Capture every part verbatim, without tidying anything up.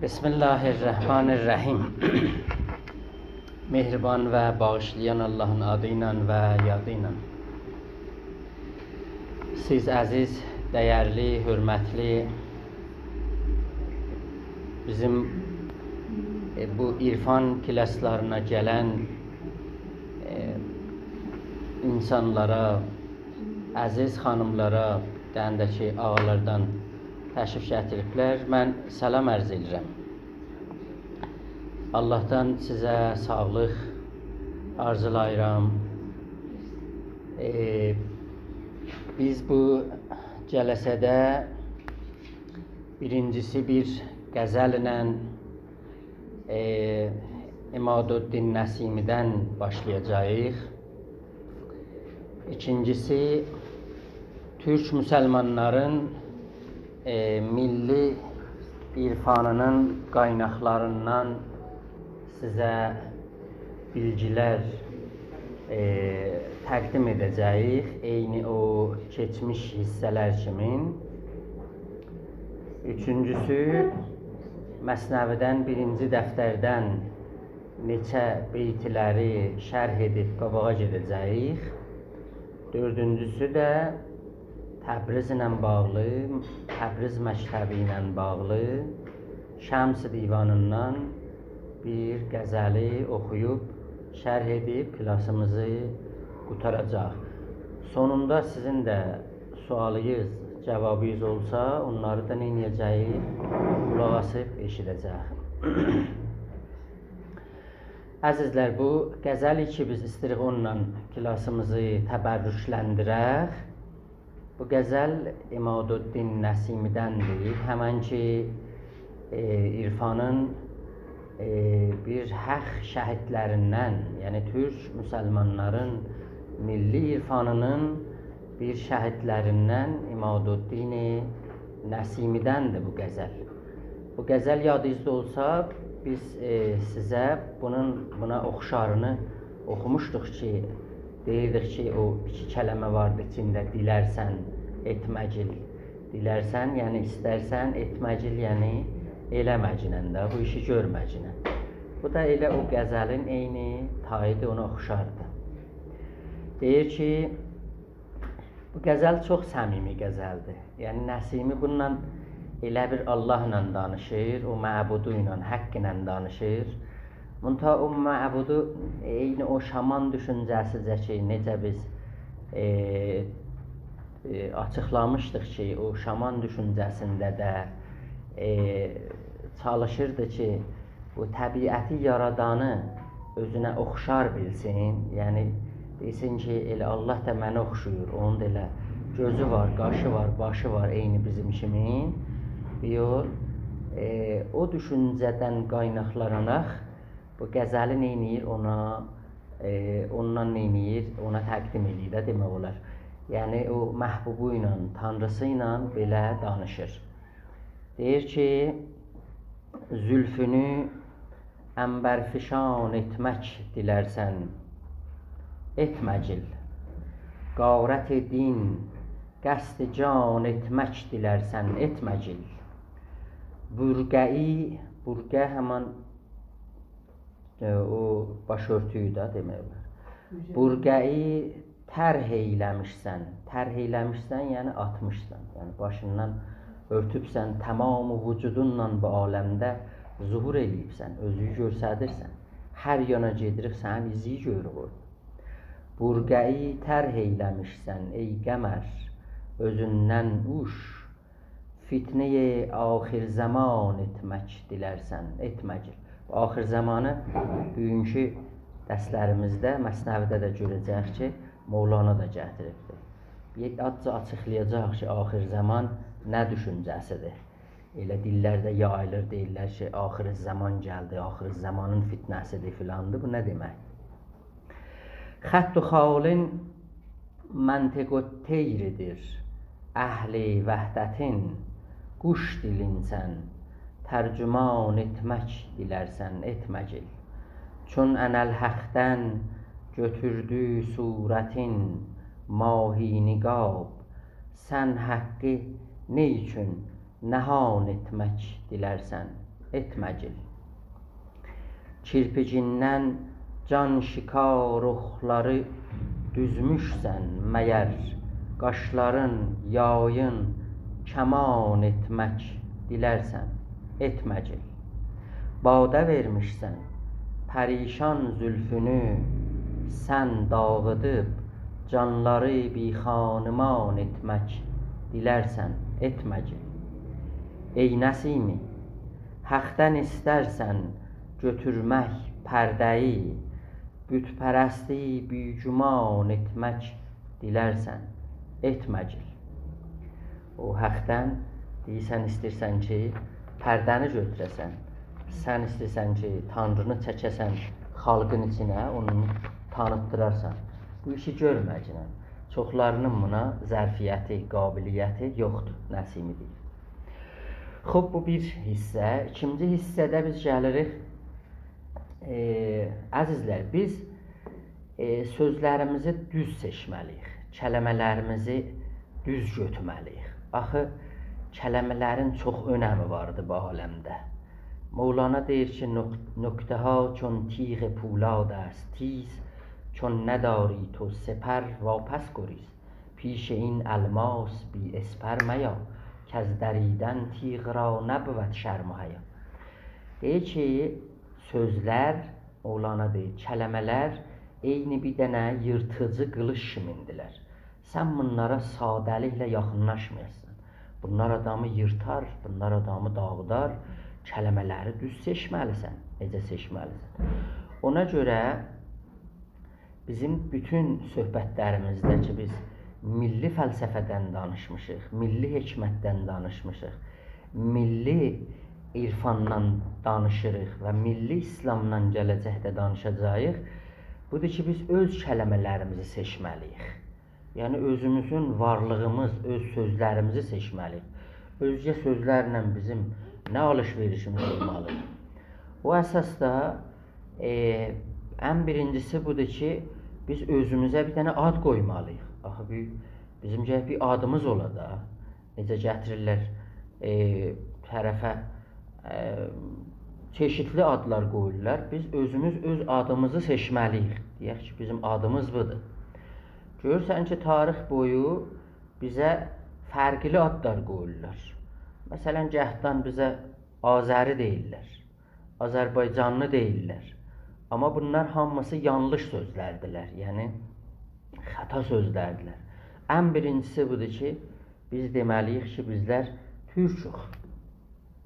بسم الله الرحمن الرحیم. مهربان و باغیشلایان آللاهین آدی ایله و یادی ایله. سیز عزیز، دیرلی، حؤرمتلی، بیزیم، ائ، بو عرفان کلاسلارینا گلن، ائ، اینسانلارا، عزیز خانیملارا، بیر دنه ده کی، آقالاردان تشریف گتیریبلر، من سلام عرض ائدیرم. آللاهدان سیزه ساغلیق آرزولاییرام. ائ، بیز بو جلسه‌ده بیرینجیسی بیر غزلله، ائ، عمادالدین نسیمی‌دن باشلایاجاغیق. ایکینجیسی، تورک مسلمانلارین، ائ، میللی عرفانینین قایناقلاریندان سیزه بیلگیلر، ائ، تقدیم ائده‌جه‌ییک. عینی او کئچمیش حیصه‌لر کیمین. اوچونجوسو، مثنوی‌دن بیرینجی دفتردن نئچه بیتلری شرح ائدیب قاباغا گئده‌جه‌ییک. دؤردونجوسو ده تبریزله باغلی، تبریز مکتبی ایله باغلی، شمس دیوانیندان بیر غزلی اوخویوب، شرح ائدیب کلاسیمیزی قوتاراجاق. سونوندا سیزین ده سؤالینیز، جاوابینیز اولسا، اونلاری دا نئینیه‌جه‌ییک؟ قولاق آسیب ائشیده‌جه‌ییک. عزیزلر، بو غزلی کی، بیز ایسته‌ییریک اونونلا کلاسیمیزی تبرکلندیرک. بو غزل عمادالدین نسیمی‌دندیر. همن کی، ائ، عرفانین، ائ، بیر حق شهیدلریندن، یعنی تورک مسلمانلارین میللی عرفانینین بیر شهیدلریندن عمادالدین نسیمی‌دندیر بو غزل. بو غزل یادینیزدا اولسا، بیز، ائ، سیزه بونون، بونا اوخشارینی اوخوموشدوق کی، دئییردیک کی، او ایکی کلمه واردی ایچینده، «دیلرسن، ائتمه‌گیل.» دیلرسن، یعنی ایسترسن، ائتمه‌گیل، یعنی ائله‌مه‌گینن ده، بو ایشی گؤرمه‌گینن. بو دا ائله او غزلین عینی تاییدی، اونا اوخشاردی. دئییر کی، بو غزل چوخ صمیمی غزلدیر. یعنی نسیمی بونونلا ائله بیر آللاهلا دانیشیر، او معبودو ایله، حق ایله دانیشیر. منتها او معبودو عینی او شامان دوشونجه‌سیجه کی، نئجه بیز، ائ، ائ، آچیقلامیشدیق کی، او شامان دوشونجه‌سینده ده، ائ، چالیشیردی کی، بو طبیعتی یارادانی اؤزونه اوخشار بیلسین. یعنی، دئسین کی، ائله آللاه دا منه اوخشویور. اونون دا ائله گؤزو وار، قاشی وار، باشی وار، عینی بیزیم کیمین. بیر یول، ائ، او دوشونجه‌دن قایناقلاناراق بو غزلی نئینیر؟ اونا، ائ، اوندان نئینیر؟ اونا تقدیم ائله‌ییر ده، دئمک اولار. یعنی، او محبوبو ایله، تانریسی ایله بئله دانیشیر. دئییر کی، «زلفونو عنبرفشان ائتمک دیلرسن، ائتمه‌گیل. غارت دین، قصد جان ائتمک دیلرسن، ائتمه‌گیل. برقعی»، برقع همن، ائ، او باش اؤرتویو ده دئمک اولار. «برقعی طرح ائیله‌میشسن»، طرح ائیله‌میشسن، یعنی آتمیشسان، یعنی باشیندان اؤرتوبسن، تمام وجودونلا بو عالمده ظهور ائله‌ییبسن، اؤزووو گؤستریرسن. هر یانا گئدیریک، سنین ایزیوی گؤروروک اورادا. «برقعی طرح ائیله‌میشسن، ای قمر، اؤزوندن اوش. فتنه‌ی آخرزمان ائتمک دیلرسن، ائتمه‌گیل.» بو آخرزمانی بوگونکو درسلریمیزده، مثنوی‌ده ده گؤره‌جه‌ییک کی، مولانا دا گتیریبدیر. بیر آزجا آچیقلایاجاق کی، آخرزمان نه دوشونجه‌سیدیر. ائله دیللرده یاییلیر، دئییرلر کی، آخرزمان گلدی، آخرزمانین فتنه‌سیدیر، فلاندیر. بو نه دئمک؟ «خط و خالین منطق الطیردیر، اهل وحدتین قوش دیلینسن، ترجمان ائتمک دیلرسن، ائتمه‌گیل. چون اناالحقدن گؤتوردو صورتین ماهی‌نقاب، سن حقی نئیچون نهان ائتمک دیلرسن؟» ائتمه‌گیل. کیرپیگیندن جان‌شکار اوخلاری دوزموشسن مگر، قاشلارین یایین کمان ائتمک دیلرسن، ائتمه‌گیل. باده وئرمیشسن پریشان زولفونو سن داغیدیب، جانلاری بی‌خانمان ائتمک دیلرسن، ائتمه‌گیل. ای نسیمی، حقدن ایسترسن گؤتورمک پرده‌یی، بت‌پرستی بی‌گمان ائتمک دیلرسن، ائتمه‌گیل. او حقدن دئییرسن، ایسته‌ییرسن کی، پرده‌نی گؤتوره‌سن. سن ایسته‌ییرسن کی، تانرینی چکه‌سن خالقین ایچینه، اونو تانیتدیرارسان. بو ایشی گؤرمه‌گینن. چوخلارینین بونا ظرفیتی، قابلیتی یوخدور، نسیمی دئییر. خوب، بو بیر حیصه. ایکینجی حیصه‌ده بیز گلیریک، ائ، عزیزلر، بیز، ائ، سؤزلریمیزی دوز سئچمه‌لی‌ییک، کلمه‌لریمیزی دوز گؤتورمه‌لی‌ییک. آخی کلمه‌لرین چوخ اؤنمی واردی بو عالمده. مولانا دئییر کی، «نق-، نکته‌ها چون تیغ پولاد است تیز، چون نداری تو سپر واپس گریز. پیش این الماس بی‌اسپر میا، کز دریدن تیغ را نبود شرم و حیا.» دئییر کی، سؤزلر، مولانا دئییر، کلمه‌لر عینی بیر دنه ییرتیجی قیلیش کیمیندیلر. سن بونلارا ساده‌لیکله یاخینلاشمایاسان. بونلار آدامی ییرتار، بونلار آدامی داغیدار. کلمه‌لری دوز سئچمه‌لیسن. نئجه سئچمه‌لیسن؟ اونا گؤره بیزیم بوتون صحبتلریمیزده کی، بیز میللی فلسفه‌دن دانیشمیشیق، میللی حکمتدن دانیشمیشیق، میللی عرفاندان دانیشیریق و میللی ایسلامدان گله‌جکده دانیشاجاغیق، بودور کی، بیز اؤز کلمه‌لریمیزی سئچمه‌لی‌ییک. یعنی، اؤزوموزون وارلیغیمیز، اؤز سؤزلریمیزی سئچمه‌لی‌ییک. اؤزگه سؤزلرله بیزیم نه آلیش-وئریشیمیز اولمالیدیر؟ او اساسدا، ائ، ان بیرینجیسی بودور کی، بیز اؤزوموزه بیر دنه آد قویمالی‌ییق. آخی بیر، بیزیم گرک بیر آدیمیز اولا دا. نئجه گتیریرلر، ائ، طرفه، ائ، چئشیتلی آدلار قویورلار. بیز اؤزوموز اؤز آدیمیزی سئچمه‌لی‌ییک. دئیک کی، بیزیم آدیمیز بودور. گؤرورسن کی، تاریخ بویو بیزه فرقلی آدلار قویورلار. مثلا، گهدان بیزه آذری دئییرلر، آذربایجانلی دئییرلر. آمما بونلار هامیسی یانلیش سؤزلردیلر، یعنی خطا سؤزلردیلر. ان بیرینجیسی بودور کی، بیز دئمه‌لی‌ییک کی، بیزلر تورکوک.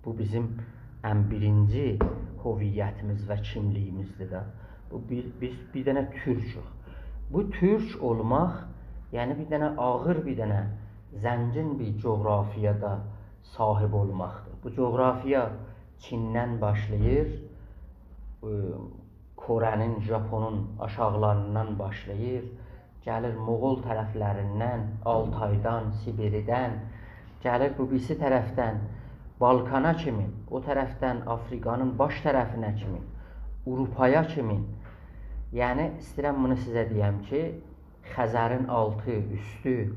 بو بیزیم ان بیرینجی هویتیمیز و کیملیگیمیزدیر ده. بو بیر، بیز بیر دنه تورکوک. بو تورک اولماق، یعنی بیر دنه آغیر، بیر دنه زنگین بیر جغرافیادا صاحیب اولماقدیر. بو جغرافیا چیندن باشلاییر، ائ، کوره‌نین، ژاپونون آشاغیلاریندان باشلاییر، گلیر مغول طرفلریندن، آلتایدان، سیبیریدن، گلیر بو بیریسی طرفدن بالکانا کیمی، او طرفدن آفریقانین باش طرفینه کیمی، آوروپایا کیمی. یعنی، ایسته‌ییرم بونو سیزه دئیم کی، خزرین آلتی، اوستو،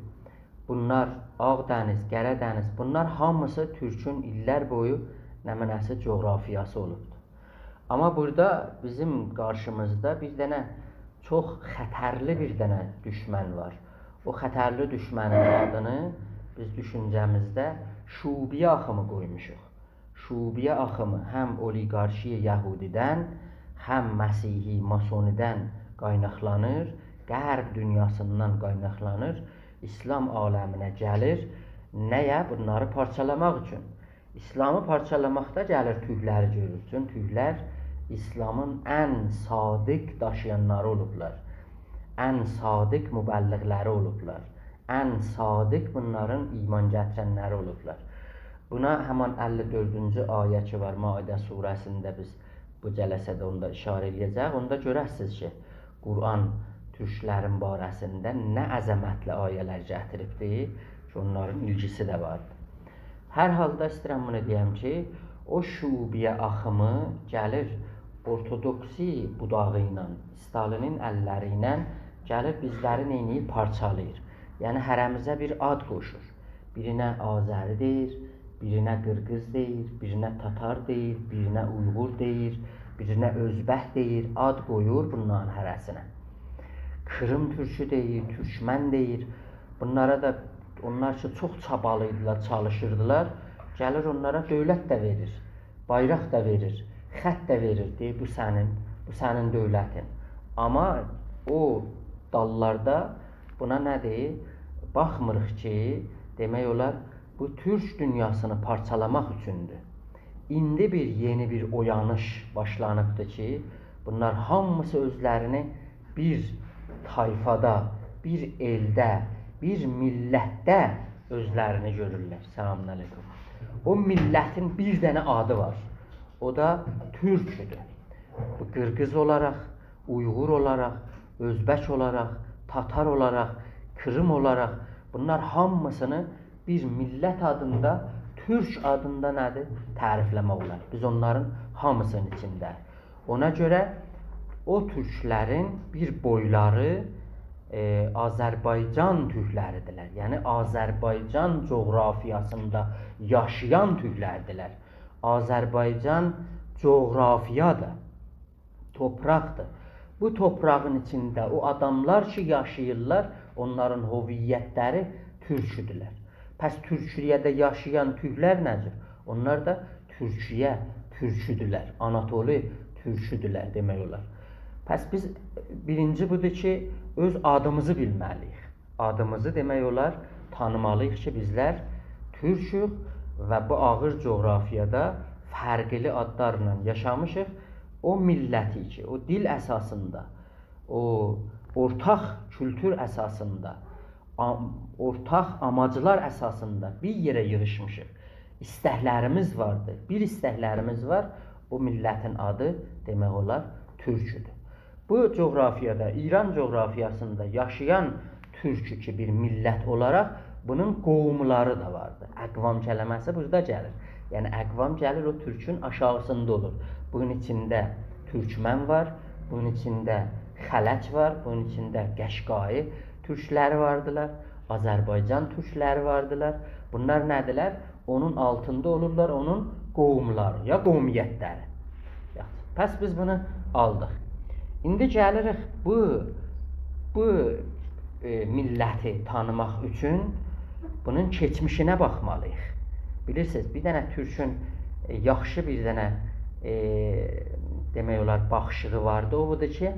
بونلار، آغ دنیز، قره دنیز، بونلار هامیسی تورکون ایللر بویو نمنه‌سی، جغرافیاسی اولوبدور. آمما بورادا بیزیم قارشیمیزدا بیر دنه چوخ خطرلی بیر دنه دوشمن وار. او خطرلی دوشمنین آدینی بیز دوشونجه‌میزده شعوبیه آخیمی قویموشوق. شعوبیه آخیمی هم اولیگارشی یهودیدن، هم مسیحی ماسونیدن قایناقلانیر، غرب دونیاسیندان قایناقلانیر، ایسلام عالمینه گلیر. نه‌یه؟ بونلاری پارچالاماق اوچون. ایسلامی پارچالاماقدا گلیر تورکلری گؤرور. چون تورکلر ایسلامین ان صادق داشییانلاری اولوبلار. ان صادق مبلغلری اولوبلار. ان صادق بونلارین ایمان گتیرنلری اولوبلار. بونا همان اللی دؤردونجو آیه کی وار مائده سوره‌سینده، بیز بو جلسه‌ده اوندا اشاره ائله‌یه‌جه‌ییک. اوندا گؤررسینیز کی، قرآن تورکلرین باره‌سینده نه عظمتلی آیه‌لر گتیریبدی کی، اونلارین ایلگیسی ده واردی. هر حالدا ایسته‌ییرم بونو دئیم کی، او شعوبیه آخیمی گلیر اورتودوکسی بوداغی ایله، استالینین اللری ایله گلیر بیزلری نئینیر؟ پارچالاییر. یعنی هره‌میزه بیر آد قوشور. بیرینه آذری دئییر، بیرینه قیرغیز دئییر، بیرینه تاتار دئییر، بیرینه اویغور دئییر، بیرینه اؤزبک دئییر، آد قویور بونلارین هره‌سینه. قیریم تورکو دئییر، تورکمن دئییر. بونلارا دا، اونلار کی چوخ چابالی ایدیلر، چالیشیردیلار، گلیر اونلارا دؤولت ده وئریر، بایراق دا وئریر، خط ده وئریر، دئییر: «بو سنین، بو سنین دؤولتین.» آمما او داللاردا بونا نه دئییر؟ باخمیریق کی، دئمک اولار، بو تورک دونیاسینی پارچالاماق اوچوندور. ایندی بیر یئنی بیر اویانیش باشلانیبدیر کی، بونلار هامیسی اؤزلرینی بیر طایفادا، بیر ائلده، بیر میللتده اؤزلرینی گؤرورلر. سلام علیکم. او میللتین بیر دنه آدی وار. او دا تورکودور. بو قیرغیز اولاراق، اویغور اولاراق، اؤزبک اولاراق، تاتار اولاراق، قیریم اولاراق، بونلار هامیسینی بیر میللت آدیندا، تورک آدیندا نه‌دیر؟ تعریفله‌مک اولار. بیز اونلارین هامیسینین ایچینده. اونا گؤره او تورکلرین بیر بویلاری، ائ، آذربایجان تورکلریدیرلر. یعنی آذربایجان جغرافیاسیندا یاشایان تورکلردیرلر. آذربایجان جغرافیادیر، توپراقدیر. بو توپراغین ایچینده او آداملار کی یاشاییرلار، اونلارین هویتلری تورکودولر. پس تورکیه‌ده یاشایان تورکلر نه‌دیر؟ اونلار دا تورکیه تورکودولر، آناتولی تورکودولر دئمک اولار. پس بیز، بیرینجی بودور کی، اؤز آدیمیزی بیلمه‌لی‌ییک. آدیمیزی، دئمک اولار، تانیمالی‌ییق کی، بیزلر تورکوک و بو آغیر جغرافیادا فرقلی آدلارلا یاشامیشیق. او میللتی کی، او دیل اساسیندا، او اورتاق کولتور اساسیندا، آم-، اورتاق آماجلار اساسیندا بیر یئره ییغیشمیشیق. ایستکلریمیز واردیر، بیر ایستکلریمیز وار. او میللتین آدی، دئمک اولار، تورکودور. بو جغرافیادا، ایران جغرافیاسیندا یاشایان تورکو کی، بیر میللت اولاراق، بونون قوملاری دا واردی. اقوام کلمه‌سی بورادا گلیر. یعنی اقوام گلیر، او تورکون آشاغیسیندا اولور. بونون ایچینده تورکمن وار، بونون ایچینده خلج وار، بونون ایچینده قشقایی تورکلری واردیلار، آذربایجان تورکلری واردیلار. بونلار نه‌دیرلر؟ اونون آلتیندا اولورلار اونون قوملاری یا قومیتلری. یاخشی، پس بیز بونو آلدیق. ایندی گلیریک بو، بو، ائ، میللتی تانیماق اوچون بونون کئچمیشینه باخمالی‌ییق. بیلیرسینیز، بیر دنه تورکون، ائ، یاخشی بیر دنه، ائ، دئمک اولار، باخیشیغی واردی. او بودور کی،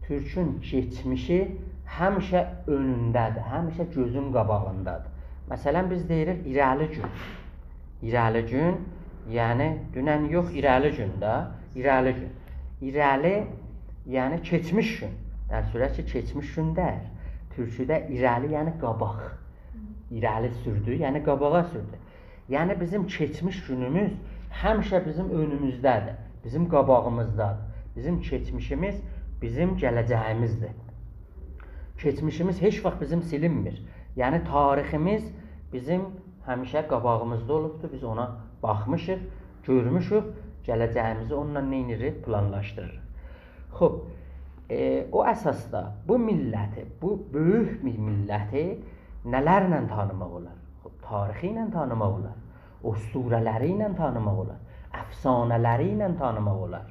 تورکون کئچمیشی همیشه اؤنونده‌دیر، همیشه گؤزون قاباغیندادیر. مثلا، بیز دئییریک ایره‌لی گون. ایره‌لی گون، یعنی دونن یوخ، ایره‌لی گون ده، ایره‌لی گون. ایره‌لی، یعنی کئچمیش گون. در صورتی کی، کئچمیش گون دئییل. تورکوده ایره‌لی، یعنی قاباق. ایره‌لی سوردو، یعنی قاباغا سوردو. یعنی بیزیم کئچمیش گونوموز همیشه بیزیم اؤنوموزده‌دیر، بیزیم قاباغیمیزدادیر. بیزیم کئچمیشیمیز بیزیم گله‌جه‌ییمیزدیر. کئچمیشیمیز هئچ واخت بیزیم سیلینمیر. یعنی تاریخیمیز بیزیم همیشه قاباغیمیزدا اولوبدور. بیز اونا باخمیشیق، گؤرموشوک، گله‌جه‌ییمیزی اونونلا نئینیریک؟ پلانلاشدیریریق. خوب، ائ، او اساسدا بو میللتی، بو بؤیوک بیر میللتی نه‌لرله تانیماق اولار؟ خوب، تاریخی ایله تانیماق اولار، اسطوره‌لری ایله تانیماق اولار، افسانه‌لری ایله تانیماق اولار.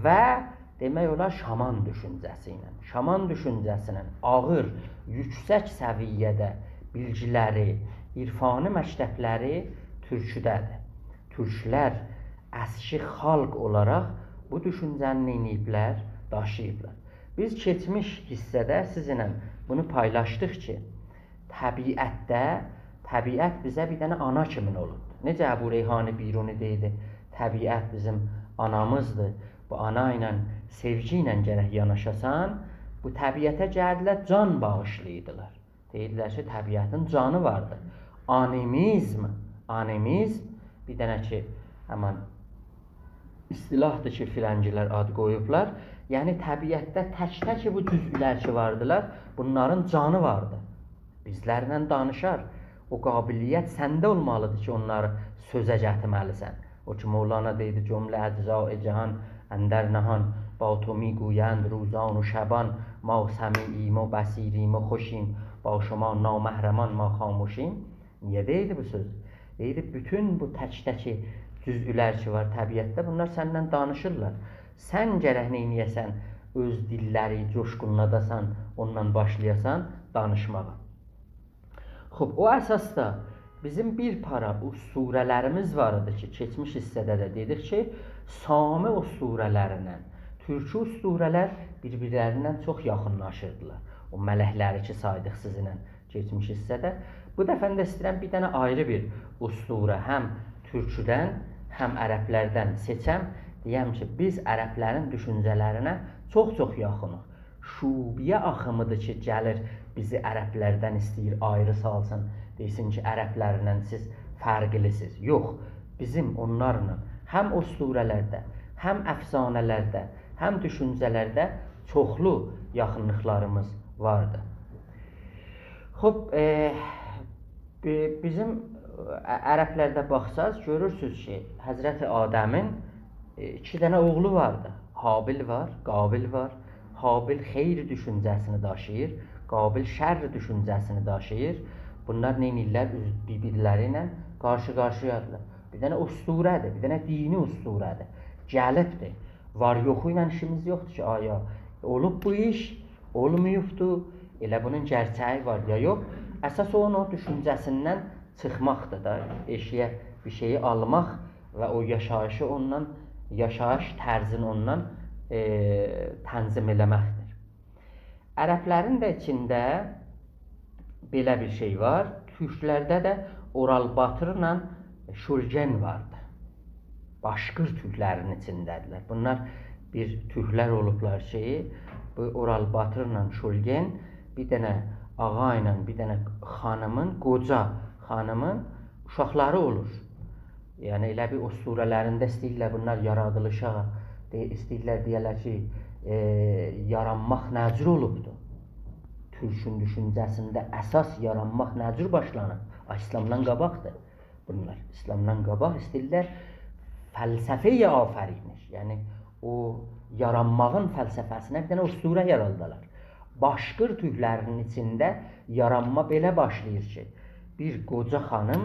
و دئمک اولار، شامان دوشونجه‌سی ایله. شامان دوشونجه‌سینین آغیر، یوکسک سویه‌ده بیلگیلری، عرفانی مکتبلری تورکوده‌دیر. تورکلر اسکی خالق اولاراق بو دوشونجه‌نی نئینییبلر؟ داشیییبلار. بیز کئچمیش حیصه‌ده سیزینله بونو پایلاشدیق کی، طبیعتده، طبیعت بیزه بیر دنه آنا کیمین اولوبدور. نئجه ابوریحان بیرونی دئییردی، طبیعت بیزیم آنامیزدیر. بو آنا ایله، سئوگی ایله گرک یاناشاسان. بو طبیعته گلدیلر، جان باغیشلاییردیلار. دئییردیلر کی، طبیعتین جانی واردیر. آنیمیزم، آنیمیزم، بیر دنه کی، همان اصطلاحدیر کی، فرنگیلر آد قویوبلار. یعنی، طبیعتده تک-تک بو جزئیلر کی واردیلار، بونلارین جانی واردی. بیزلرله دانیشار. او قابلیت سنده اولمالیدیر کی، اونلاری سؤزه گتیرمه‌لیسن. او کی، مولانا دئییردی: «جمله اجزای جهان اندر نهان، با تو می‌گویند روزان و شبان، ما سمیعیم و بصیریم و خوشیم، با شما نامحرمان ما خامشیم.» نییه دئییردی بو سؤزو؟ دئییر، بوتون بو تک‌تک جزئی‌لر کی وار طبیعتده، بونلار سنن دانیشیرلار. سن گرک نئینیه‌سن، اؤز دیللری جوشقونلاداسان، اوندان باشلایاسان دانیشماغا. خوب، او اساسدا بیزیم بیر پارا اسطوره‌لریمیز وار ایدی کی، کئچمیش حیصه‌ده ده دئدیک کی، سامی اسطوره‌لرینن تورکی اسطوره‌لر بیر-بیرلریندن چوخ یاخینلاشیردیلار. او ملک‌لری کی سایدیق سیزینله کئچمیش حیصه‌ده. بو دفعه ده ایسته‌ییرم بیر دنه آیری بیر اسطوره هم تورکودن، هم عربلردن سئچم. دئیم کی، بیز عربلرین دوشونجه‌لرینه چوخ-چوخ یاخینیق. شعوبیه آخیمیدیر کی، گلیر بیزی عربلردن ایسته‌ییر آیری سالسین، دئسین کی، عربلرله سیز فرقلی‌سیز. یوخ، بیزیم اونلارلا هم اسطوره‌لرده، هم افسانه‌لرده، هم دوشونجه‌لرده چوخلو یاخینلیقلاریمیز واردی. خوب، ائ، بی-، بیزیم، ا-، عربلرده باخساز، گؤرورسوز کی، حضرت آدمین، ائ، ایکی دنه اوغلو واردی. هابیل وار، قابیل وار. هابیل خیر دوشونجه‌سینی داشیییر، قابیل شر دوشونجه‌سینی داشیییر. بونلار نئینیرلر؟ اوز-، بیر-بیرلری ایله قارشی-قارشییادیرلار. بیر دنه اسطوره‌دیر، بیر دنه دینی اسطوره‌دیر. گلیبدیر. وار-یوخو ایله ایشیمیز یوخدور کی، آیا اولوب بو ایش، اولماییبدی، ائله بونون گئرچه‌یی وار یا یوخ. اساس اونون او دوشونجه‌سیندن چیخماقدیر دا، ائشییه بیر شئیی آلماق و او یاشاییشی اوندان، یاشاییش طرزینی اوندان، ائ، تنظیم ائله‌مکدیر. عربلرین ده ایچینده بئله بیر شئی وار. تورکلرده ده اورال باتیرلا شولگن واردی. باشقیر تورکلرین ایچینده‌دیرلر. بونلار بیر تورکلر اولوبلار کی، بو اورال باتیرلا شولگن بیر دنه آغا ایله بیر دنه خانیمین، قوجا خانیمین اوشاقلاری اولور. یعنی، ائله بیر اسطوره‌لرینده ایسته‌ییرلر بونلار یارادیلیشا، دئ-، ایسته‌ییرلر دئیه‌لر کی، ائ، یارانماق نه جور اولوبدو؟ تورکون دوشونجه‌سینده اساس یارانماق نه جور باشلانیب؟ آ، ایسلامدان قاباقدیر بونلار. ایسلامدان قاباق ایسته‌ییرلر فلسفه‌ی آفرینش، یعنی او یارانماغین فلسفه‌سینه بیر دنه اسطوره یارادالار. باشقیر تورکلرین ایچینده یارانما بئله باشلاییر کی، بیر قوجا خانیم،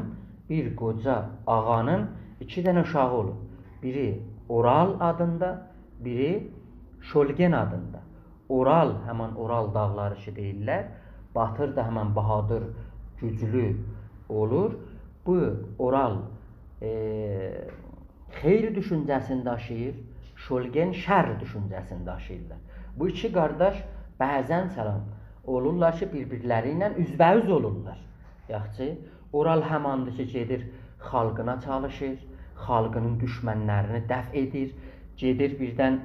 بیر قوجا آغانین ایکی دنه اوشاغی اولور. بیری اورال آدیندا، بیری شولگن آدیندا. اورال، همین اورال داغلاری کی دئییرلر، باتیر دا همین بهادر، گوجلو اولور. بو اورال، ائ، خیر دوشونجه‌سینی داشیییر، شولگن شر دوشونجه‌سینی داشیییرلار. بو ایکی قارداش بعضا سلام اولورلار کی، بیر-بیرلری ایله اوزبه‌اوز اولورلار. یاخشی، اورال هماندیر کی، گئدیر خالقینا چالیشیر، خالقینین دوشمنلرینی دفع ائدیر، گئدیر بیردن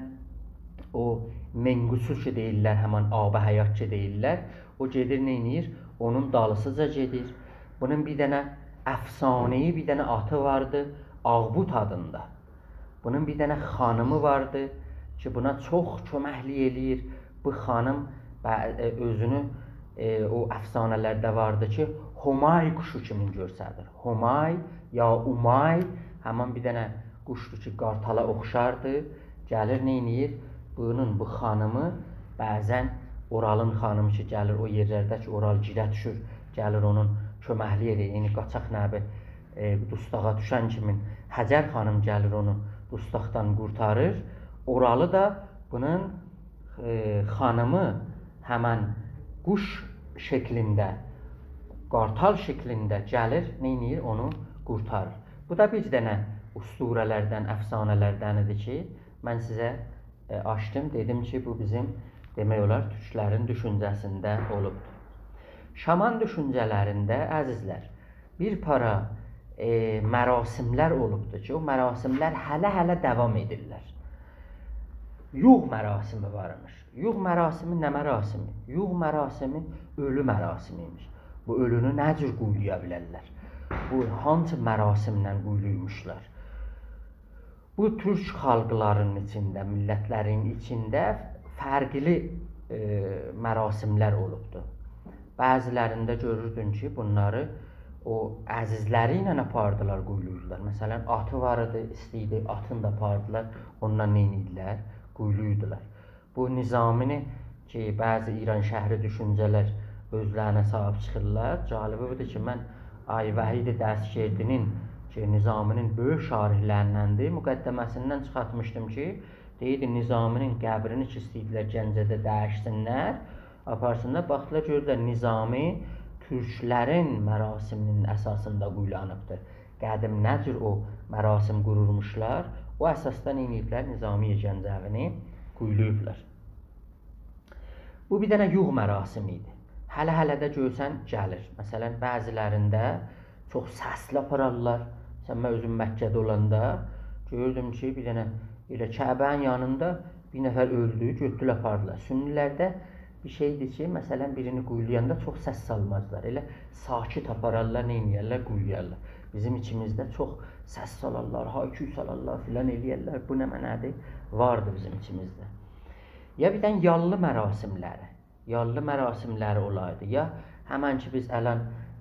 او منقوصو کی دئییرلر، همان آب حیات کی دئییرلر، او گئدیر نئینیر؟ اونون دالیسیجا گئدیر. بونون بیر دنه افسانه‌ای، بیر دنه آتی واردی، آغبوت آدیندا. بونون بیر دنه خانیمی واردی کی، بونا چوخ کؤمکلیک ائله‌ییر. بو خانیم ب-، ائ، اؤزونو، ائ، او افسانه‌لرده واردی کی، هومای قوشو کیمی گؤرسدیر. هومای یا اومای، همین بیر دنه قوشدور کی، قارتالا اوخشاردی. گلیر، نئینیر؟ بونون، بو خانیمی بعضا اورالین خانیمی کی، گلیر او یئرلرده کی، اورال گیره دوشور، گلیر اونون کؤمکلیک ائله‌ییر. یعنی، قاچاق نبی، ائ، دوستاغا دوشن کیمی هجر خانیم گلیر اونو دوستاقدان قورتاریر. اورالی دا بونون، ائ، خانیمی همین قوش شکلینده، قارتال شکلینده گلیر، نئینیر؟ اونو قورتاریر. بو دا بیر دنه اسطوره‌لردن، افسانه‌لردن ایدی کی، من سیزه، ائ، آچدیم، دئدیم کی، بو بیزیم، دئمک اولار، تورکلرین دوشونجه‌سینده اولوبدور. شامان دوشونجه‌لرینده، عزیزلر، بیر پارا، ائ، مراسملر اولوبدور کی، او مراسملر هله-هله داوام ائدیرلر. یوغ مراسمی وار ایمیش. یوغ مراسمی نه مراسمی؟ یوغ مراسمی اؤلو مراسمی ایمیش. بو اؤلونو نه جور قویولایا بیلرلر؟ بو هانسی مراسمله قویولویموشلار؟ بو تورک خالقلارین ایچینده، میللتلرین ایچینده فرقلی، ائ، مراسملر اولوبدور. بعضیلرینده گؤروردون کی، بونلاری او عزیزلری ایله آپاردیلار، قویولوردولار. مثلا، آتی وار ایدی، ایسته‌ییردی، آتینی دا آپاردیلار، اونونلا نئینیردیلر؟ قویولوردولار. بو نظامینی کی، بعضی ایرانشهری دوشونجه‌لر اؤزلرینه صاحیب چیخیرلار. جالبی بودور کی، من آقای وحید دستگردی‌نین کی، نظامی‌نین بؤیوک شارح‌لریندندیر، مقدمه‌سیندن چیخارتمیشدیم کی، دئییردی، نظامی‌نین قبرینی کی ایسته‌ییردیلر گنجه‌ده دییشسینلر، آپارسینلار، باخدیلار، گؤردولر، نظامی تورکلرین مراسمینین اساسیندا قویولانیبدیر. قدیم نه جور او مراسم قورورموشلار، او اساسدا نئینییبلر؟ نظامی گنجوی‌نی قویولاییبلار. بو بیر دنه یوغ مراسمی ایدی. هله-هله ده گؤرسن گلیر. مثلا، بعضی‌لرینده چوخ سسلی آپارارلار. مثلا، من اؤزوم مکه‌ده اولاندا گؤردوم کی، بیر دنه ائله کعبه‌نین یانیندا بیر نفر اؤلدو، گؤتدولر آپاردیلار. سنی‌لرده بیر شئیدیر کی، مثلا، بیرینی قویولایاندا چوخ سس سالمازلار. ائله ساکت آپارارلار، نئینیه‌رلر؟ قویولایارلار. بیزیم ایچیمیزده چوخ سس سالارلار، های‌کوی سالارلار، فلان ائله‌یرلر. بو نمنه‌دیر؟ واردی بیزیم ایچیمیزده. یا بیر دنه یاللی مراسم‌لری، یاللی مراسم‌لری اولاردی. یا همن کی، بیز الان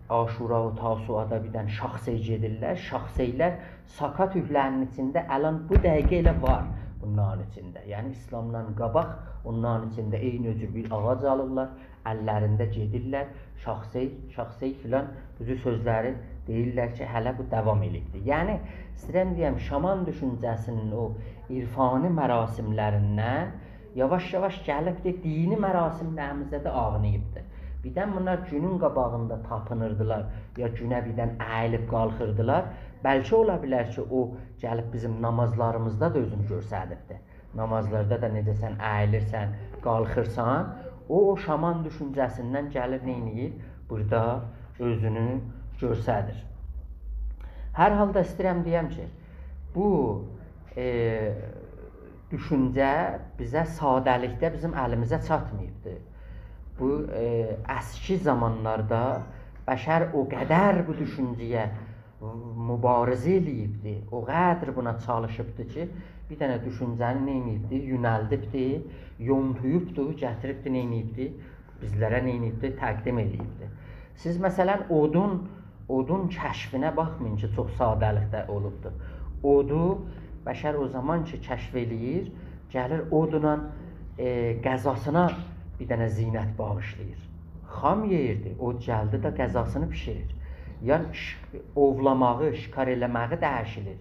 عاشورا و تاسوعادا بیر دنه شاخسئی گئدیرلر. شاخسئی‌لر ساکا تورکلرین ایچینده الان بو دقیقه ائله وار بونلارین ایچینده. یعنی، ایسلامدان قاباق اونلارین ایچینده عینی او جور بیر آغاج آلیرلار، اللرینده گئدیرلر، شاخسئی، شاخسئی فلان، بو جور سؤزلری دئییرلر کی، هله بو داوام ائله‌ییبدیر. یعنی، ایسته‌ییرم دئیم، شامان دوشونجه‌سی‌نین او عرفانی مراسم‌لریندن یاواش-یاواش گلیبدیر، دینی مراسم‌لریمیزده ده آغناییبدیر. بیردن بونلار گونون قاباغیندا تاپینیردیلار، یا گونه بیردن اییلیب قالخیردیلار. بلکه اولا بیلر کی، او گلیب بیزیم نامازلاریمیزدا دا اؤزونو گؤستریبدیر. نامازلاردا دا نئجه سن اییلیرسن، قالخیرسان، او، او شامان دوشونجه‌سیندن گلیر، نئینیییر؟ بورادا اؤزونو گؤستریر. هر حالدا ایسته‌ییرم دئیم کی، بو، ائ، دوشونجه بیزه ساده‌لیکده بیزیم الیمیزه چاتماییبدیر. بو، ائ، اسکی زامانلاردا بشر او قدر بو دوشونجه‌یه مبارزه ائله‌ییبدی، او قدر بونا چالیشیبدی کی، بیر دنه دوشونجه‌نی نئینییبدی؟ یؤنلدیبدی، یونتویوبدو، گتیریبدی، نئینییبدی؟ بیزلره نئینییبدی؟ تقدیم ائله‌ییبدی. سیز، مثلا، اودون، اودون کشفینه باخمایین کی، چوخ ساده‌لیکده اولوبدور. اودو بشر او زامان کی، کشف ائله‌ییر، گلیر اودونان، ائ، غذاسینا بیر دنه زینت باغیشلاییر. خام یئییردی، اود گلدی ده غذاسینی بیشیریر. یا ش-، اوولاماغی، شکار ائله‌مه‌یی دییشیلیر.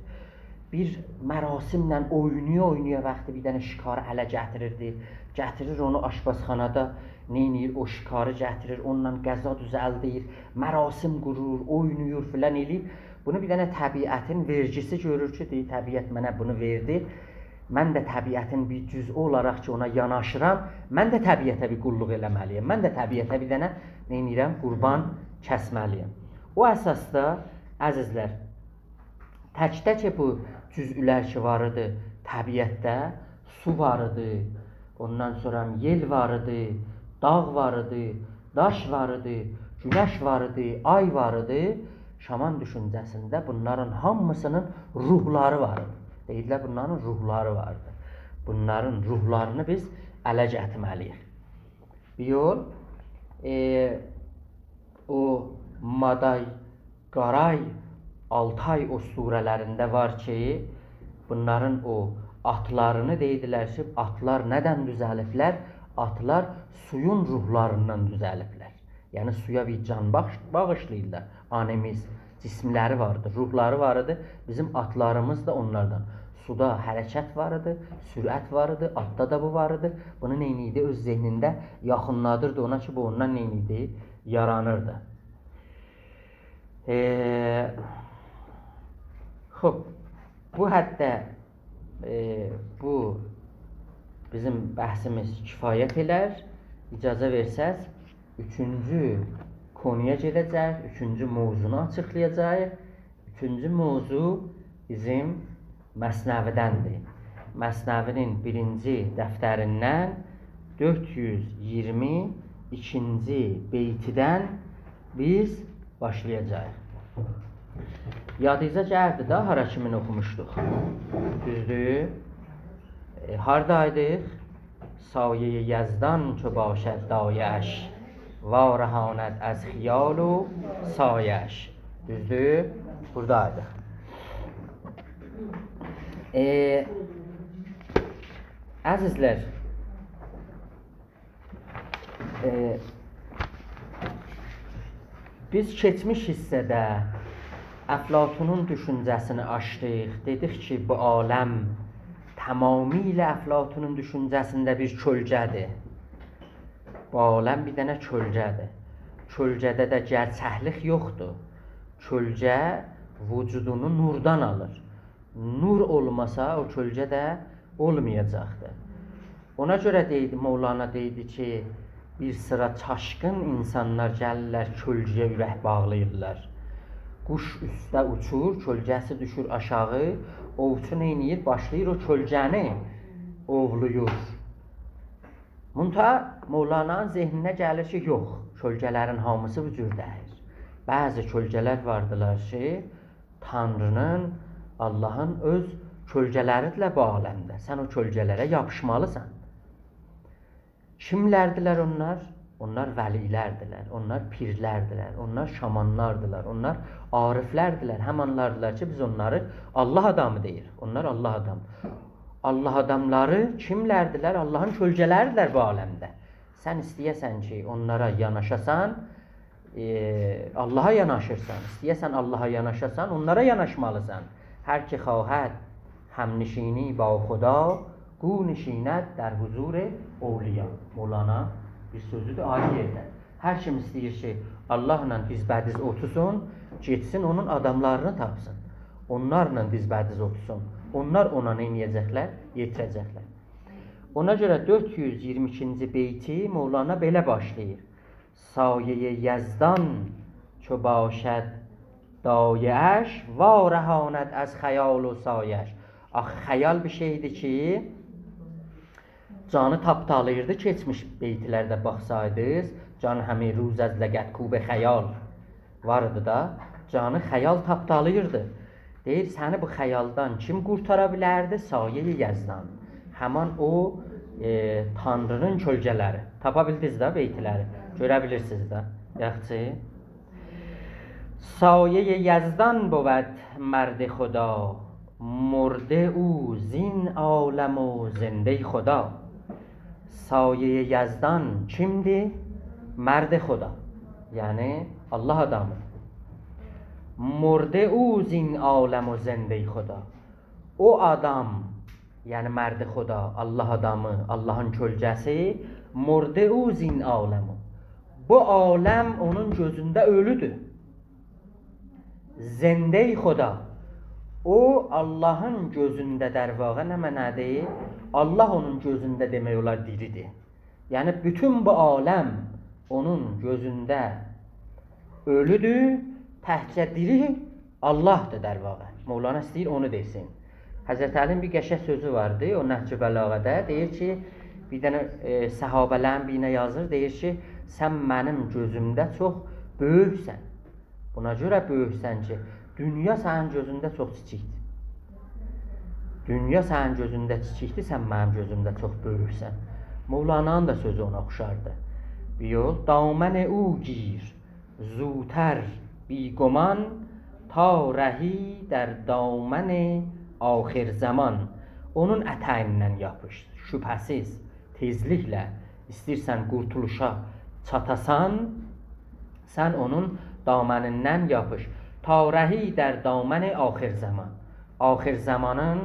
بیر مراسمله اوینایا-اوینایا وقتی بیر دنه شکاری اله گتیریردی. گتیریر اونو آشپزخانادا، نئینییر، او شکاری گتیریر، اونونلا غذا دوزلدیر، مراسم قورور، اوینایر، فلان ائله‌ییر. بونو بیر دنه طبیعتین وئرگیسی گؤرور کی، دئییر، طبیعت منه بونو وئردی. من ده طبیعتین بیر جزئی اولاراق کی، اونا یاناشیرام، من ده طبیعته بیر قوللوق ائله‌مه‌لی‌یم. من ده طبیعته بیر دنه، نئینیرم، قوربان کسمه‌لی‌یم. او اساسدا، عزیزلر، تک‌تک بو جزئی‌لر کی وار ایدی طبیعتده، سو وار ایدی، اوندان سونرا یئل وار ایدی، داغ وار ایدی، داش وار ایدی، گونش وار ایدی، آی وار ایدی. شامان دوشونجه‌سینده بونلارین هامیسی‌نین روحلاری وار ایدی. دئییرلر، بونلارین روحلاری واردی. بونلارین روحلارینی بیز اله گتیرمه‌لی‌ییک. بیر یول، ائ، او مادای، قارای، آلتای اسطوره‌لرینده وار کی، بونلارین او آتلارینی دئییردیلر کی، آتلار نه‌دن دوزلیبلر؟ آتلار سویون روحلاریندان دوزلیبلر. یعنی سویا بیر جان باغیش-، باغیشلاییرلار. آنیمیزم، جسملری واردی، روحلاری واردی. بیزیم آتلاریمیز دا اونلاردان. سودا حرکت وار ایدی، سرعت وار ایدی، آتدا دا بو وار ایدی. بونو نئینیردی؟ اؤز ذهنینده یاخینلادیردی اونا کی، بو اوندان نئینیردی؟ یارانیردی. ائ، خوب، بو حدده، ائ، بو بیزیم بحثیمیز کفایت ائلر. اجازه وئرسز، اوچونجو قونویا گئده‌جک، اوچونجو موضوعنو آچیقلایاجاق. اوچونجو موضوع بیزیم مثنوی‌دندیر. مثنوی‌نین بیرینجی دفتریندن دؤرد یوز اییرمی ایکینجی بیتیدن بیز باشلایاجاغیق. یادینیزا گلدی ده، هارا کیمین اوخوموشدوق. دوزدور؟ ائ، هاردایدیق؟ سایهٔ یزدان چو باشد دایه‌اش، وارهاند از خیال و سایه‌اش. دوزدور؟ بورادایدیق. ائ، عزیزلر، ائ، بیز کئچمیش حیصه‌ده افلاطونون دوشونجه‌سینی آچدیق. دئدیک کی، بو عالم تمامیله افلاطونون دوشونجه‌سینده بیر کؤلگه‌دیر. بو عالم بیر دنه کؤلگه‌دیر. کؤلگه‌ده ده گئرچکلیک یوخدور. کؤلگه وجودونو نوردان آلیر. نور اولماسا، او کؤلگه ده اولمایاجاقدیر. اونا گؤره دئییردی، مولانا دئییردی کی، بیر سیرا چاشقین اینسانلار گلیرلر، کؤلگه‌یه اورک باغلاییرلار. قوش اوسته اوچور، کؤلگه‌سی دوشور آشاغی، اووچو نئینیر؟ باشلاییر او کؤلگه‌نی اوولویور. منتها مولانانین ذهنینه گلیر کی، یوخ، کؤلگه‌لرین هامیسی بو جور دئییل. بعضی کؤلگه‌لر واردیلار کی، تانری‌نین، آللاهین اؤز کؤلگه‌لری‌دیرلر بو عالمده. سن او کؤلگه‌لره یاپیشمالیسان. کیملردیلر اونلار؟ اونلار ولی‌لردیلر، اونلار پیرلردیلر، اونلار شامانلاردیلار، اونلار عارفلردیلر. همانلاردیلار کی، بیز اونلاری آللاه آدامی دئییریک. اونلار آللاه آدامی. آللاه آداملاری کیملردیلر؟ آللاهین کؤلگه‌لری‌دیرلر بو عالمده. سن ایسته‌یه‌سن کی، اونلارا یاناشاسان، ائ، آللاها یاناشیرسان. ایسته‌یه‌سن آللاها یاناشاسان، اونلارا یاناشمالیسان. «هر که خواهد همنشینی با خدا، گو نشیند در حضور اولیا.» مولانا بیر سؤزودور، آیری یئرده. هر کیم ایسته‌ییر کی، آللاهلا دیزبه‌دیز اوتورسون، گئتسین اونون آداملارینی تاپسین. اونلارلا دیزبه‌دیز اوتورسون. اونلار اونا نئینیه‌جکلر؟ یئتیره‌جکلر. اونا گؤره دؤرد یوز ایگیرمی ایکینجی بیتی مولانا بئله باشلاییر: «سایهٔ یزدان چو باشد دایه‌اش، وارهاند از خیال و سایه‌اش.» آخی خیال بیر شئیدیر کی، جانی تاپدالاییردی. کئچمیش بیتلرده باخسایدینیز، «جان همه روز از لگدکوب خیال» وار ایدی دا، جانی خیال تاپدالاییردی. دئییر، سنی بو خیالدان کیم قورتارا بیلردی؟ سایهٔ یزدان. همان او، ائ، تانری‌نین کؤلگه‌لری. تاپا بیلدینیز ده بیتلری؟ گؤره بیلیرسینیز ده. یاخشی. «سایهٔ یزدان بود مرد خدا، مرده او زین عالم و زندهٔ خدا.» سایهٔ یزدان کیمدیر؟ مرد خدا، یعنی آللاه آدامی. «مرده او زین عالم و زندهٔ خدا.» او آدام، یعنی مرد خدا، آللاه آدامی، آللاهین کؤلگه‌سی، «مرده او زین عالم». بو عالم اونون گؤزونده اؤلودور. «زندهٔ خدا». او، آللاهین گؤزونده، در واقع، نمنه‌دیر؟ آللاه اونون گؤزونده، دئمک اولار، دیری‌دیر. یعنی، بوتون بو عالم اونون گؤزونده اؤلودور، تکجه دیری آللاهدیر، در واقع. مولانا ایسته‌ییر اونو دئسین. حضرت علی‌نین بیر قشنگ سؤزو واردی، او نهج‌البلاغه‌ده دئییر کی، بیر دنه، ائ، صحابه‌لرین بیرینه یازیر، دئییر کی، «سن منیم گؤزومده چوخ بؤیوکسن.» بونا گؤره بؤیوکسن کی، دونیا سنین گؤزونده چوخ کیچیکدیر. دونیا سنین گؤزونده کیچیکدیر، سن منیم گؤزومده چوخ بؤیوکسن. مولانانین دا سؤزو اونا اوخشاردی. بیر یول: «دامن او گیر زوتر بی‌گمان، تا رهی در دامن آخرزمان.» اونون اتگیندن یاپیش، شبهه‌سیز. تئزلیکله ایسته‌ییرسن قورتولوشا چاتاسان، سن اونون دامنیندن یاپیش. «تا رهی در دامن آخرزمان.» آخرزمانین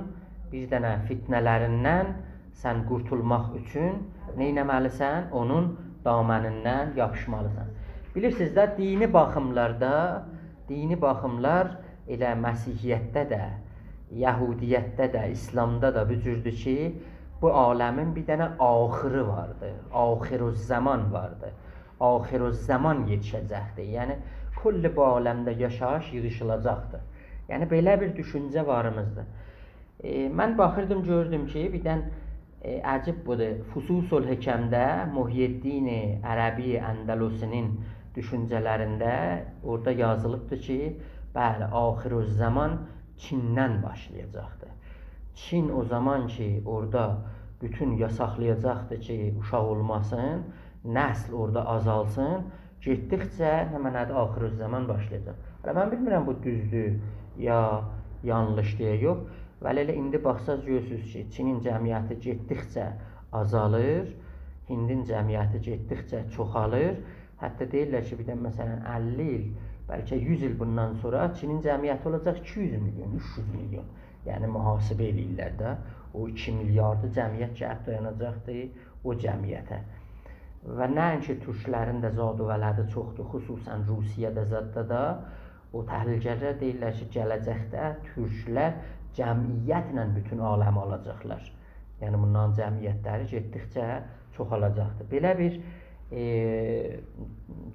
بیر دنه فتنه‌لریندن سن قورتولماق اوچون نئینه‌مه‌لیسن؟ اونون دامنیندن یاپیشمالیسان. بیلیرسینیز ده، دینی باخیملاردا، دینی باخیملار ائله مسیحیتده ده، یهودیتده ده، ایسلامدا دا بو جوردور کی، بو عالمین بیر دنه آخیری واردی، آخرالزمان واردی. آخرالزمان یئتیشه‌جکدیر. یعنی، کل بو عالمده یاشاییش ییغیشیلاجاقدیر. یعنی، بئله بیر دوشونجه واریمیزدیر. ائ، من باخیردیم، گؤردوم کی، بیردن، ائ، عجیب بودور. فصوص‌الحکمده محی‌الدین عربی اندلسی‌نین دوشونجه‌لرینده اورادا یازیلیبدیر کی، بلی، آخرالزمان چیندن باشلایاجاقدیر. چین او زامان کی، اورادا بوتون یاساقلایاجاقدیر کی، اوشاق اولماسین، نسل اورادا آزالسین، گئتدیکجه نمنه‌دیر، آخرالزمان باشلایاجاق. هله من بیلمیرم، بو دوزدور، یا یانلیشدیر، یا یوخ. ولی ائله ایندی باخساز، گؤرورسونوز کی، چینین جمعیتی گئتدیکجه آزالیر، هندین جمعیتی گئتدیکجه چوخالیر. حتی دئییرلر کی، بیر ده، مثلا، اللی ایل، بلکه یوز ایل بوندان سونرا چینین جمعیتی اولاجاق ایکی یوز میلیون، اوچ یوز میلیون. یعنی، محاسبه ائله‌ییرلر ده، او ایکی میلیاردی جمعیت گلیب دایاناجاقدی او جمعیته. و نه اینکی تورکلرین ده زاد و ولدی چوخدور، خصوصا روسیه‌ده، زاددا دا، او تحلیلگرلر دئییرلر کی، گله‌جکده تورکلر جمعیتله بوتون عالمی آلاجاقلار. یعنی، بونلارین جمعیتلری گئتدیکجه چوخالاجاقدیر. بئله بیر، ائ،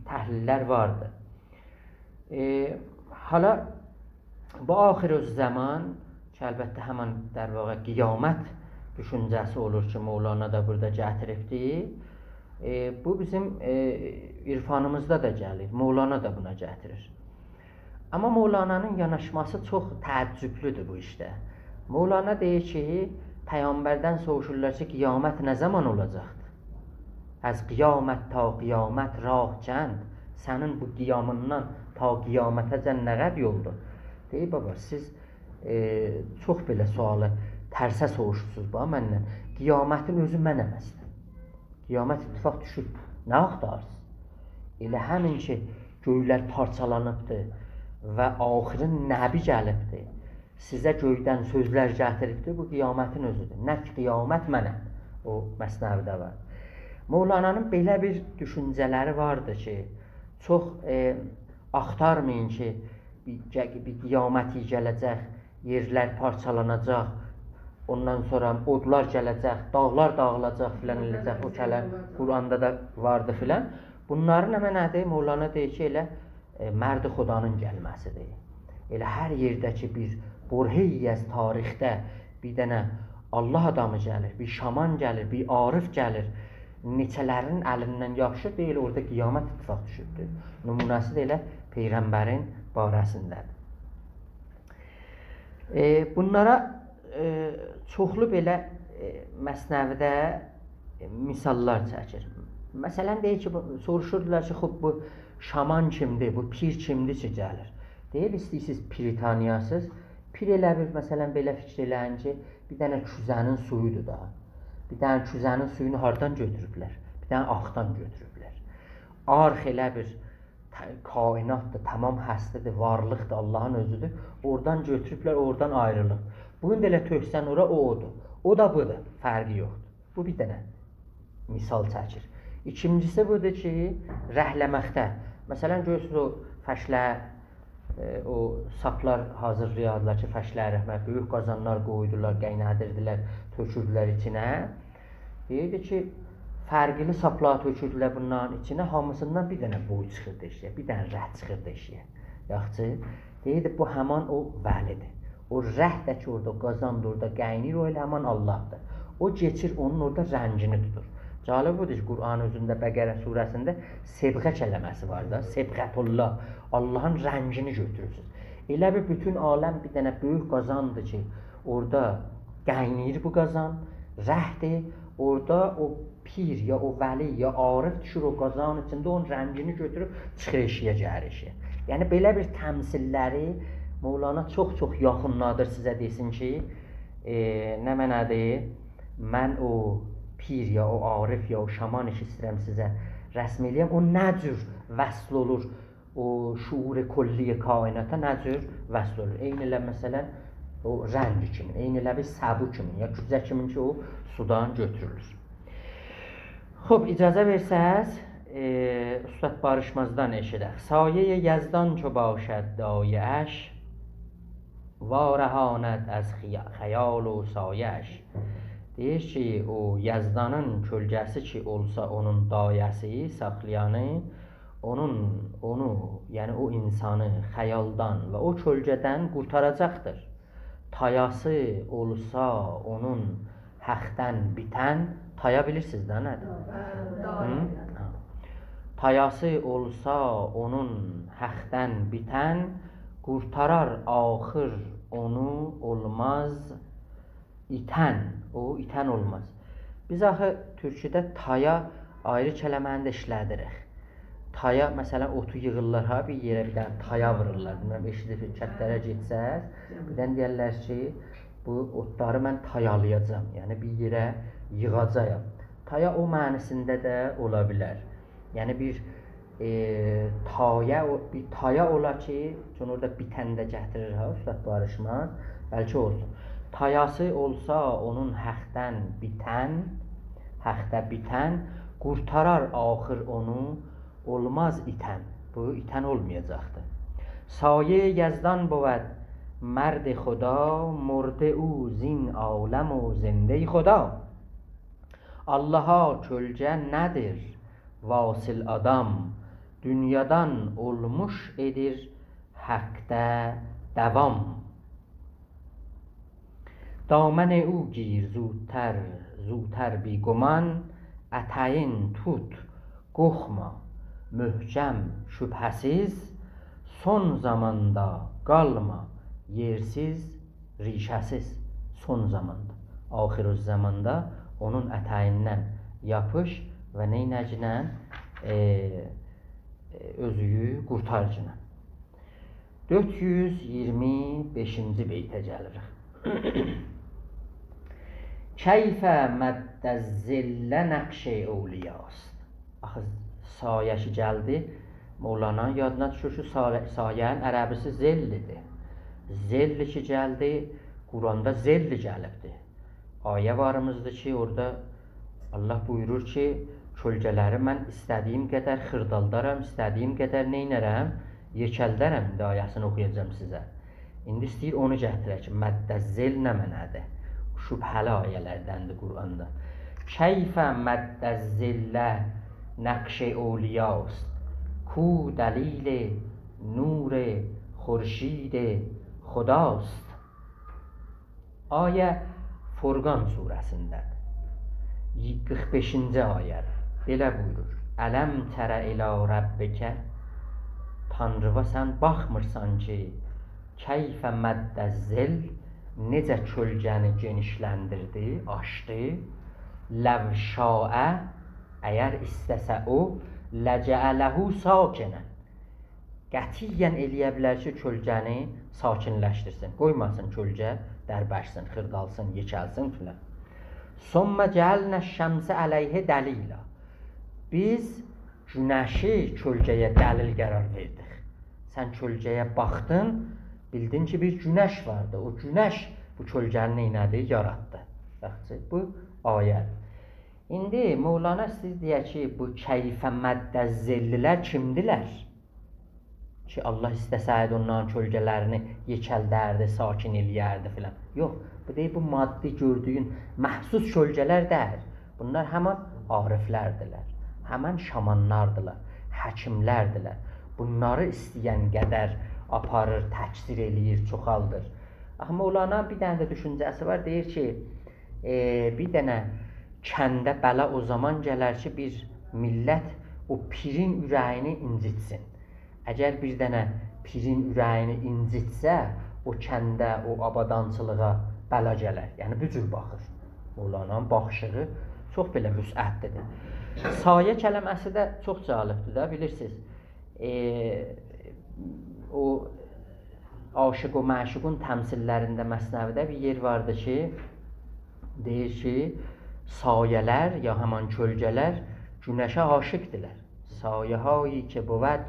تحلیللر واردی. ائ، حالا بو آخرالزمان کی، البته، همین، در واقع، قیامت دوشونجه‌سی اولور کی، مولانا دا بورادا گتیریبدی. ائ، بو بیزیم، ائ، عرفانیمیزدا دا گلیر. مولانا دا بونا گتیریر. آمما مولانانین یاناشماسی چوخ تعجبلودور بو ایشده. مولانا دئییر کی، پیغمبردن سوروشورلار کی، قیامت نه زامان اولاجاقدیر؟ «از قیامت تا قیامت راه چند؟» سنین بو قیامین‌دان تا قیامته‌جن نه قدر یولدور؟ دئییر، بابا، سیز، ائ، چوخ بئله سؤالی ترسه سوروشورسونوز، باخ، مندن. قیامتین اؤزو منم اصلا. قیامت اتفاق دوشوب، نه آختاریرسینیز؟ ائله همین کی، گؤیلر پارچالانیبدیر و آخرین نبی گلیبدیر، سیزه گؤیدن سؤزلر گتیریبدیر، بو قیامتین اؤزودور. نه کی قیامت منم، او مثنوی‌ده وار. مولانانین بئله بیر دوشونجه‌لری واردی کی، چوخ، ائ، آختارمایین کی، بیر، بیر قیامتی گله‌جک، یئرلر پارچالاناجاق، اوندان سونرا اودلار گله‌جک، داغلار داغیلاجاق، فلان ائله‌یه‌جک، او کلام قرآندا دا واردی فلان. بونلارین نمنه‌دیر؟ مولانا دئییر کی، ائله، ائ، مرد خدانین گلمه‌سیدیر. ائله هر یئرده کی، بیر برهه‌ای از تاریخده بیر دنه الله آدامی گلیر، بیر شامان گلیر، بیر عارف گلیر، نئچه‌لرین الیندن یاپیشیر، دئییر، اورادا قیامت اتفاق دوشوبدور. نمونه‌سی ده ائله پیغمبرین باره‌سینده‌دیر. ائ، بونلارا، ائ، چوخلو بئله، ائ، مثنوی‌ده، ائ، مثاللار چکیر. مثلا، دئییر کی، بو، سوروشوردولار کی، خوب، بو شامان کیمدیر، بو پیر کیمدیر کی، گلیر؟ دئییر، ایسته‌ییرسینیز پیری تانییاسینیز؟ پیر ائله بیر، مثلا، بئله فیکیر ائله‌یین کی، بیر دنه کوزه‌نین سویودور دا. بیر دنه کوزه‌نین سویونو هاردان گؤتوروبلر؟ بیر دنه آرخدان گؤتوروبلر. آرخ ائله بیر ت-، کائناتدیر، تمام هستی‌دیر، وارلیقدیر، اللهین اؤزودور. اورادان گؤتوروبلر، اورادان آیریلیب. بو گون ده ائله تؤکسن اورا، او اودور. او دا بودور، فرقی یوخدور. بو بیر دنه مثال چکیر. ایکینجیسی بودور کی، رنگله‌مکده. مثلا، گؤرورسونوز، او فرشلر، ائ، او ساپلار حاضیرلایاردیلار کی، فرشلری رنگله‌مک، بؤیوک قازانلار قویدولار، قاینادیردیلار، تؤکوردولر ایچینه. دئییردی کی، فرقلی ساپلار تؤکوردولر بونلارین ایچینه، هامیسیندان بیر دنه بوی چیخیردی ائشییه، بیر دنه رنگ چیخیردی ائشییه. یاخشی، دئییردی، بو همان او ولی‌دیر. او رنگ ده کی، اورادا قازاندی، اورادا قایناییر، او ائله همان اللهدیر. او کئچیر، اونون اورادا رنگینی توتور. جالب بودور کی، قرآن اؤزونده، بقره سوره‌سینده صبغه کلمه‌سی وار دا، صبغة الله، اللهین رنگینی گؤتورورسونوز. ائله بیل بوتون عالم بیر دنه بؤیوک قازاندیر کی، اورادا قایناییر بو قازان، رنگدیر، اورادا او پیر یا او ولی یا عارف دوشور او قازانین ایچینده، اونون رنگینی گؤتوروب چیخیر ائشییه، گلیر ائشییه. یعنی، بئله بیر تمثیللری مولانا چوخ-چوخ یاخینلادیر سیزه، دئسین کی، ائ، نمنه‌دیر؟ من او پیر یا او عارف یا او شامان کی، ایسته‌ییرم سیزه رسم ائله‌یم، او نه جور وصل اولور او شعور کلی کائناتا، نه جور وصل اولور؟ عینی ائله، مثلا، او رنگ کیمین، عینی ائله بیر سبو کیمین، یا کوزه کیمین کی، او سودان گؤتورولور. خوب، اجازه وئرسز، ائ، اوستاد باریشمازدان ائشیدک. «سایهٔ یزدان چو باشد دایه‌اش، وارهاند از خیا-، خیال و سایه‌اش.» دئییر کی، او یزدانین کؤلگه‌سی کی اولسا اونون دایه‌سی، ساخلایانی، اونون، اونو، یعنی او اینسانی خیالدان و او کؤلگه‌دن قورتاراجاقدیر. تایاسی اولسا اونون حقدن بیتن، تایا بیلیرسینیز ده نه‌دیر؟ بلی. هی؟ ها. تایاسی اولسا اونون حقدن بیتن، قورتارار آخیر اونو اولماز ایتن، او ایتن اولماز. بیز آخی تورکوده تایا آیری کلمه‌نی ده ایشله‌دیریک. تایا، مثلا، اوتو ییغیرلار ها، بیر یئره بیر دنه تایا وورورلار. بیلمیرم، ائشیدیب کندلره گئتسز، بیردن دئیرلر کی، بو اوتلاری من تایالایاجاغام، یعنی بیر یئره ییغاجاغام. تایا او معنی‌سینده ده اولا بیلر. یعنی بیر ائ، تایه او-، بیر تایه اولا کی، چون اورادا بیتن ده گتیریر ها، اوستاد باریشماز. بلکه اولسون. تایاسی اولسا اونون حقدن بیتن، حقده بیتن، قورتارار آخر اونو، اولماز ایتن. بو ایتن اولمایاجاقدیر. سایه یزدان بود مرد خدا، مرده او زین عالم و زنده خدا. آللاها کؤلگه نه‌دیر واصل آدام، دونیادان اولموش ائدیر حقده داوام. دامن او گیر زودتر، زودتر بی‌گمان، اته‌یین توت، قورخما، محکم، شبهه‌سیز، سون زاماندا قالما یئرسیز، ریشه‌سیز. سون زاماندا، آخرالزماندا اونون اته‌ییندن یاپیش و نئینه‌گینن، ائ، ائ، اؤزویو قورتارگینن. دؤرد یوز اییرمی بئشینجی بیته گلیریک. کیف مد الظل نقش اولیاست. آخی سایه کی گلدی، مولانانین یادینا دوشور کی، سایه-، سایه‌نین عربیسی ظل‌دیر. ظل کی گلدی، قرآندا ظل گلیبدیر. آیه واریمیزدیر کی، اورادا آللاه بویورور کی، کؤلگه‌لری من ایسته‌دیگیم قدر خیردالدارام، ایسته‌دیگیم قدر نئینرم؟ یئکلدرم. ایندی آیه‌سینی اوخویاجاغام سیزه. ایندی ایسته‌ییر اونو گتیره کی، مد الظل نه معنادیر؟ شبهه‌لی آیه‌لردندیر قرآندا. کیف مد الظل نقش اولیاست، کو دلیل نور خورشید خداست. آیه فرقان سوره‌سینده‌دیر. قیرخ بئشینجی آیه‌دیر. بئله بویورور: «ألم تر إلی ربک»، تانریوا سن باخمیرسان کی، کیف مد الظل، نئجه کؤلگه‌نی گئنیشلندیردی، آچدی. «لو شاء»، اگر ایسته‌سه او، «لجعله ساکنا». قطعیاً ائلیه بیلر کی، کؤلگه‌نی ساکنلشدیرسین. قویماسین کؤلگه دربشسین، خیردالسین، یئکلسین فلان. «ثم جعلنا الشمس علیه دلیلا». بیز گونشی کؤلگه‌یه دلیل قرار وئردیک. سن کؤلگه‌یه باخدین، بیلدین کی، بیر گونش واردی. او گونش بو کؤلگه‌نی نئینه‌دی؟ یاراتدی. یاخشی، بو آیه. ایندی مولانا ایسته‌ییر دئیه کی، بو کیف مد الظل‌لر کیمدیلر؟ کی، آللاه ایسته‌سه‌یدی، اونلارین کؤلگه‌لرینی یئکلدردی، ساکن ائلیه‌ردی فلان. یوخ، بو دئییر، بو مادی گؤردویون محسوس کؤلگه‌لر دئییل. بونلار همن عارفلردیلر، همن شامانلاردیلار، حکیملردیلر. بونلاری ایسته‌ین قدر آپاریر، تکثیر ائلییر، چوخالدیر. آخی مولانانین بیر دنه ده دوشونجه‌سی وار، دئییر کی، ائ، بیر دنه کنده بلا او زامان گلر کی، بیر میللت او پیرین اوره‌یینی اینجیتسین. اگر بیر دنه پیرین اوره‌یینی اینجیتسه، او کنده، او آبادانچیلیغا بلا گلر. یعنی، بو جور باخیر. مولانانین باخیشیغی چوخ بئله وسعتلی‌دیر. سایه کلمه‌سی ده چوخ جالبدیر ده، بیلیرسینیز. ائ، او عاشق و معشوقون تمثیل‌لرینده، مثنوی‌ده بیر یئر واردی کی، دئییر کی، سایه‌لر یا همان کؤلگه‌لر گونشه عاشقدیرلر. «سایه‌هایی که بود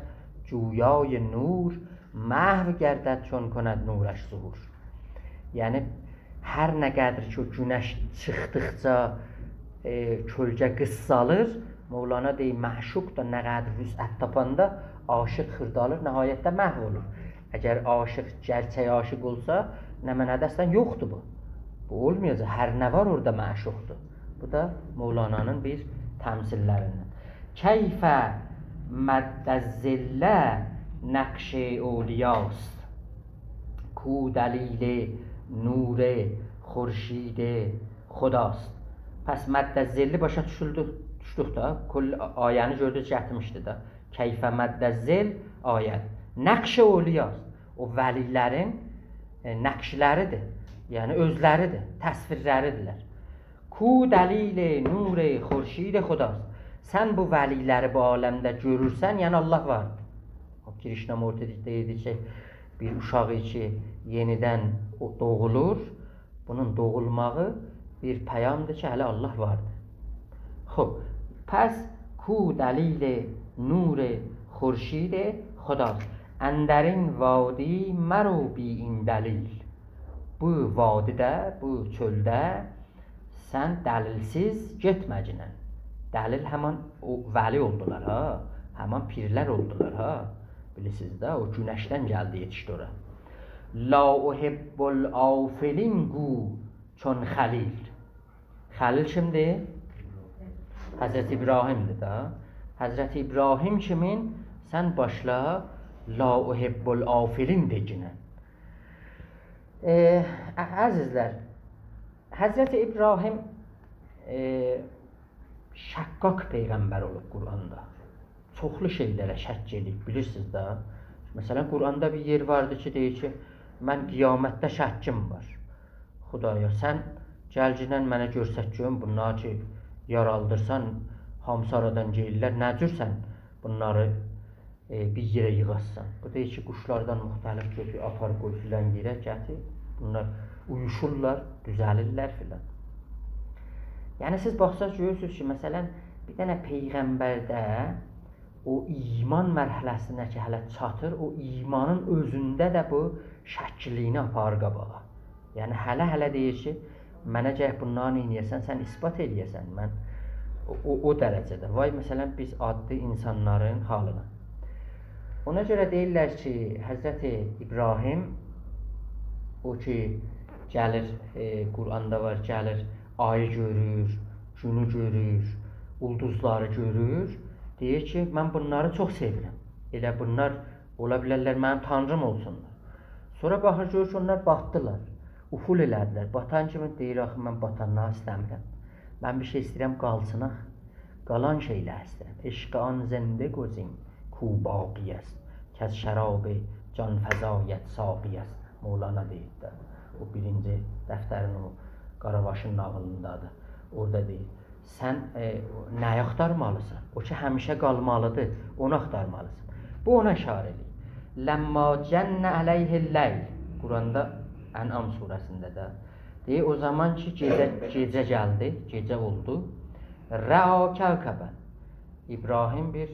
جویای نور، محو گردد چون کند نورش ظهور». یعنی، هر نه قدر کی، او گونش چیخدیقجا، ائ، کؤلگه قیسالیر، مولانا دئییر، معشوق دا نه قدر وسعت تاپاندا عاشق خیردالیر، نهایتده محو اولور. اگر عاشق، گئرچک عاشق اولسا، نمنه‌دی، اصلاً یوخدور بو. بو اولمایاجاق، هر نه وار اورادا معشوقدور. بو دا مولانانین بیر تمثیل‌لریندن. «کیف مد الظل نقش اولیاست، کو دلیل نور خورشید خداست». پس مد الظلی باشا دوشولدو، دوشدوک ده، کل آیه‌نی گؤردوک، گتیرمیشدی ده. «کیف مد الظل» آیه. «نقش اولیاست». او ولی‌لرین، ائ، نقش‌لری‌دیر. یعنی اؤزلری‌دیر، تصویرلری‌دیرلر. «کو دلیل نور خورشید خداست». سن بو ولی‌لری بو عالمده گؤرورسن، یعنی آللاه واردیر. او کریشنامورتی دئییردی کی، بیر اوشاغی کی، یئنیدن او دوغولور، بونون دوغولماغی بیر پیامدیر کی، هله آللاه واردیر. خوب، پس «کو دلیل نور خورشید خداست. «اندرین وادی مرو بی این دلیل.» بو وادی‌ده، بو چؤلده سن دلیلسیز گئتمه‌گینن. دلیل همان او ولی اولدولار ها، همان پیرلر اولدولار ها. بیلیرسینیز ده، او گونشدن گلدی، یئتیشدی اورا. «لا احب الآفلین گو چون خلیل.» خلیل کیمدیر؟ حضرت ابراهیمدیر ده. حضرت ابراهیم کیمین سن باشلا «لا احب الآفلین» دئگینن. ائ، ع-، عزیزلر، حضرت ابراهیم، ائ، شقاق پیغمبر اولوب قرآندا. چوخلو شئیلره شک ائله‌ییب، بیلیرسینیز ده. مثلا، قرآندا بیر یئر واردی کی، دئییر کی، «من قیامتده شکیم وار. خدایا، سن گلگینن منه گؤرست گؤروم، بونلار کی یارالدیرسان، هامیسی آرادان گئدیرلر، نه جور سن بونلاری، ائ، بیر یئره ییغاسان؟» بو دئییر کی، قوشلاردان مختلف گؤتور، آپار قوی فلان یئره، گتیر. بونلار اویوشورلار، دوزلیرلر فلان. یعنی، سیز باخساز گؤرورسونوز کی، مثلا، بیر دنه پیغمبرده او ایمان مرحله‌سینه کی، هله چاتیر، او ایمانین اؤزونده ده بو شکلیگینی آپاریر قاباغا. یعنی، هله-هله دئییر کی، منه گرک بونلاری نئینیه‌سن، سن اثبات ائله‌یه‌سن. من او، او، او درجه‌ده. وای، مثلا، بیز عادی اینسانلارین حالینا. اونا گؤره دئییرلر کی، حضرت ابراهیم، او کی، گلیر، ائ، قرآندا وار، گلیر، آیی گؤرور، گونو گؤرور، اولدوزلاری گؤرور. دئییر کی، «من بونلاری چوخ سئویرم. ائله بونلار اولا بیلرلر منیم تانریم اولسونلار.» سونرا باخیر، گؤرور کی، اونلار باتدیلار. افول ائله‌دیلر. باتان کیمی دئییر، «آخی من باتانلاری ایسته‌میرم. من بیر شئی ایسته‌ییرم، قالسین آخی. قالان شئیلری ایسته‌ییرم. عشق آن زنده گزین کو باقی است، کز شراب جان‌فزایت ساقی است.» مولانا دئییب ده. او بیرینجی دفترین او قاراواشین ناغیلیندادیر. اورادا دئییر، سن، ائ، نه‌یی آختارمالیسان؟ او کی همیشه قالمالیدیر، اونو آختارمالیسان. بو اونا اشاره ائله‌ییر. «لما جن علیه اللیل.» قرآندا، انعام سوره‌سینده ده دئییر، او زامان کی گئجه، گئجه گلدی، گئجه اولدو. «رأی کوکبا.» ابراهیم بیر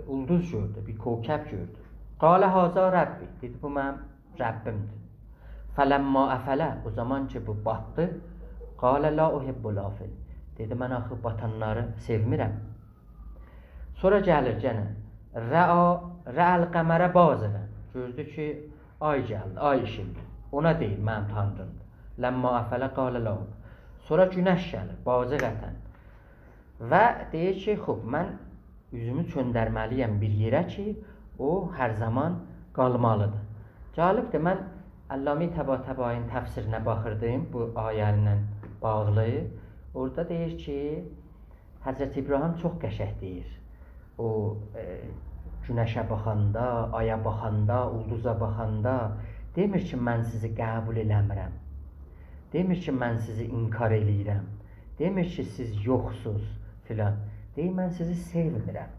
اولدوز گؤردو، بیر کوکب گؤردو. «قال هذا ربی.» دئدی، «بو منیم ربیمدیر.» «فلما افل»، او زامان کی بو باتدی، «قال لا احب الآفلین.» دئدی، «من آخی باتانلاری سئومیرم.» سونرا گلیر گئنه، «رأی، رأی القمر بازغا.» گؤردو کی آی گلدی، آی ایشیلدی. اونا دئییر، «منیم تانریمدیر.» «لما افل قال لا.» سونرا گونش گلیر، «بازغة.» و دئییر کی، «خوب، من اوزومو چؤندرمه‌لی‌یم بیر یئره کی او هر زامان قالمالیدیر.» جالبدیر، من علامه طباطبایی‌نین تفسیرینه باخیردیم بو آیه ایله باغلی. اورادا دئییر کی، حضرت ابراهیم چوخ قشنگ دئییر. او، ائ، گونشه باخاندا، آیا باخاندا، اولدوزا باخاندا دئمیر کی، «من سیزی قبول ائله‌میرم.» دئمیر کی، «من سیزی انکار ائله‌ییرم.» دئمیر کی، «سیز یوخسوز» فلان. دئییر، «من سیزی سئومیرم.»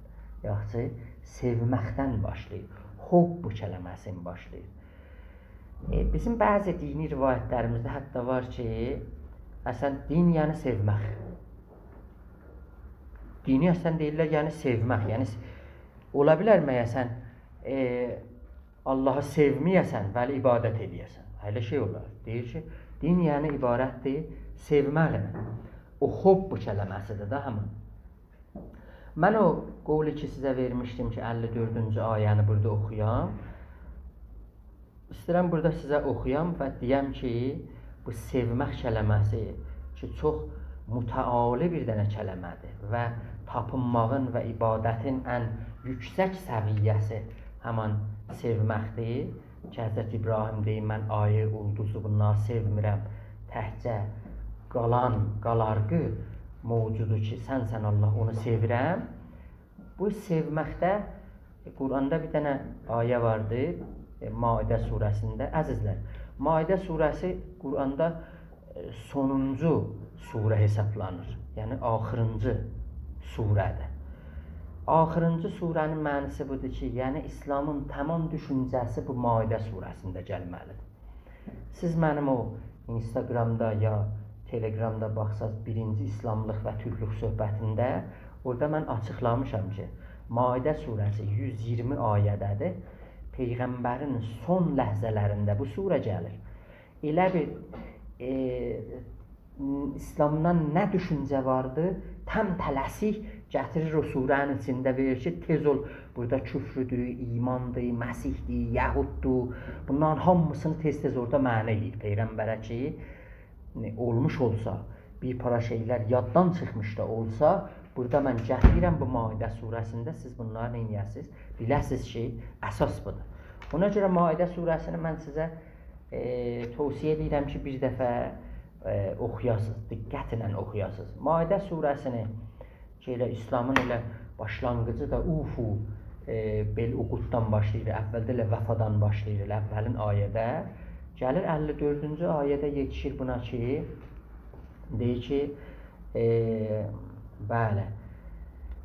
یاخشی، سئومکدن باشلاییر. حب کلمه‌سینی باشلاییر. ائ، بیزیم بعضی دینی روایتلریمیزده حتی وار کی، اصلا دین یعنی سئومک. دینی اصلا دئییرلر، یعنی سئومک. یعنی س-، اولا بیلر مگر سن، ائ، آللاهی سئومه‌یه‌سن، ولی عبادت ائله‌یه‌سن؟ ائله شئی اولار؟ دئییر کی، دین یعنی عبارتدیر سئومکله. او حب کلمه‌سیدیر ده همین. من او قولی کی سیزه وئرمیشدیم کی، اللی دؤردونجو آیه‌نی بورادا اوخویام. ایسته‌ییرم بورادا سیزه اوخویام و دئیم کی، بو سئومک کلمه‌سی کی، چوخ متعالی بیر دنه کلمه‌دیر و تاپینماغین و عبادتین ان یوکسک سویه‌سی همان سئومکدیر. کی حضرت ابراهیم دئییر، «من آیی، اولدوزو، بونلاری سئومیرم. تکجه قالان، قالارغی موجودو کی، سنسن آللاه، اونو سئویرم.» بو سئومکده قرآندا بیر دنه آیه واردی، ائ، مائده سوره‌سینده. عزیزلر، مائده سوره‌سی قرآندا، ائ، سونونجو سوره حسابلانیر. یعنی آخیرینجی سوره‌دیر. آخیرینجی سوره‌نین معناسی بودور کی، یعنی ایسلامین تمام دوشونجه‌سی بو مائده سوره‌سینده گلمه‌لیدیر. سیز منیم او اینستاگرامدا یا تلگرامدا باخساز، بیرینجی ایسلاملیق و تورکلوک صحبتینده، اورادا من آچیقلامیشام کی، مائده سوره‌سی یوز اییرمی آیه‌ده‌دیر. پیغمبرین سون لحظه‌لرینده بو سوره گلیر. ائله بیر، ائ، ایسلامدان نه دوشونجه واردی، تام تله‌سیک گتیریر او سوره‌نین ایچینده وئریر کی، تئز اول، بورادا کفردور، ایماندیر، مسیحدیر، یهوددور. بونلارین هامیسینی تئز-تئز اورادا معنا ائله‌ییر پیغمبره کی، اولموش اولسا، بیر پارا شئیلر یاددان چیخمیش دا اولسا، بورادا من گتیریرم بو مائده سوره‌سینده، سیز بونلاری نئینیه‌سینیز؟ بیله‌سینیز کی، اساس بودور. اونا گؤره مائده سوره‌سینی من سیزه، ائ، توصیه ائدیرم کی، بیر دفعه، ائ، اوخویاسینیز، دقتله اوخویاسینیز. مائده سوره‌سینی کی، ائله ایسلامین ائله باشلانغیجی دا اوفو، ائ، بالعقوددان باشلاییر، اولده ائله وفادان باشلاییر، ائله اولین آیه‌ده. گلیر اللی دؤردونجو آیه‌ده یئتیشیر بونا کی، دئییر کی، ائ، بلی،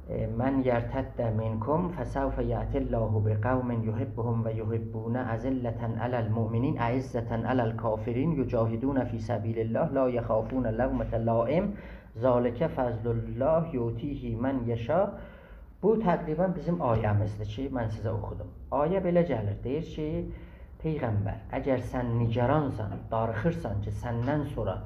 ائ، «من یرتد منکم فسوف یأتی الله بقوم یحبهم و یحبونه أذلة علی المؤمنین أعزة علی الکافرین یجاهدون فی سبیل الله لا یخافون لومة لائم ذلک فضل الله یؤتیه من یشاء.» بو تقریباً بیزیم آیه‌میزدیر کی، من سیزه اوخودوم. آیه بئله گلیر، دئییر کی، پیغمبر، اگر سن نگرانسان، داریخیرسان کی، سندن سونرا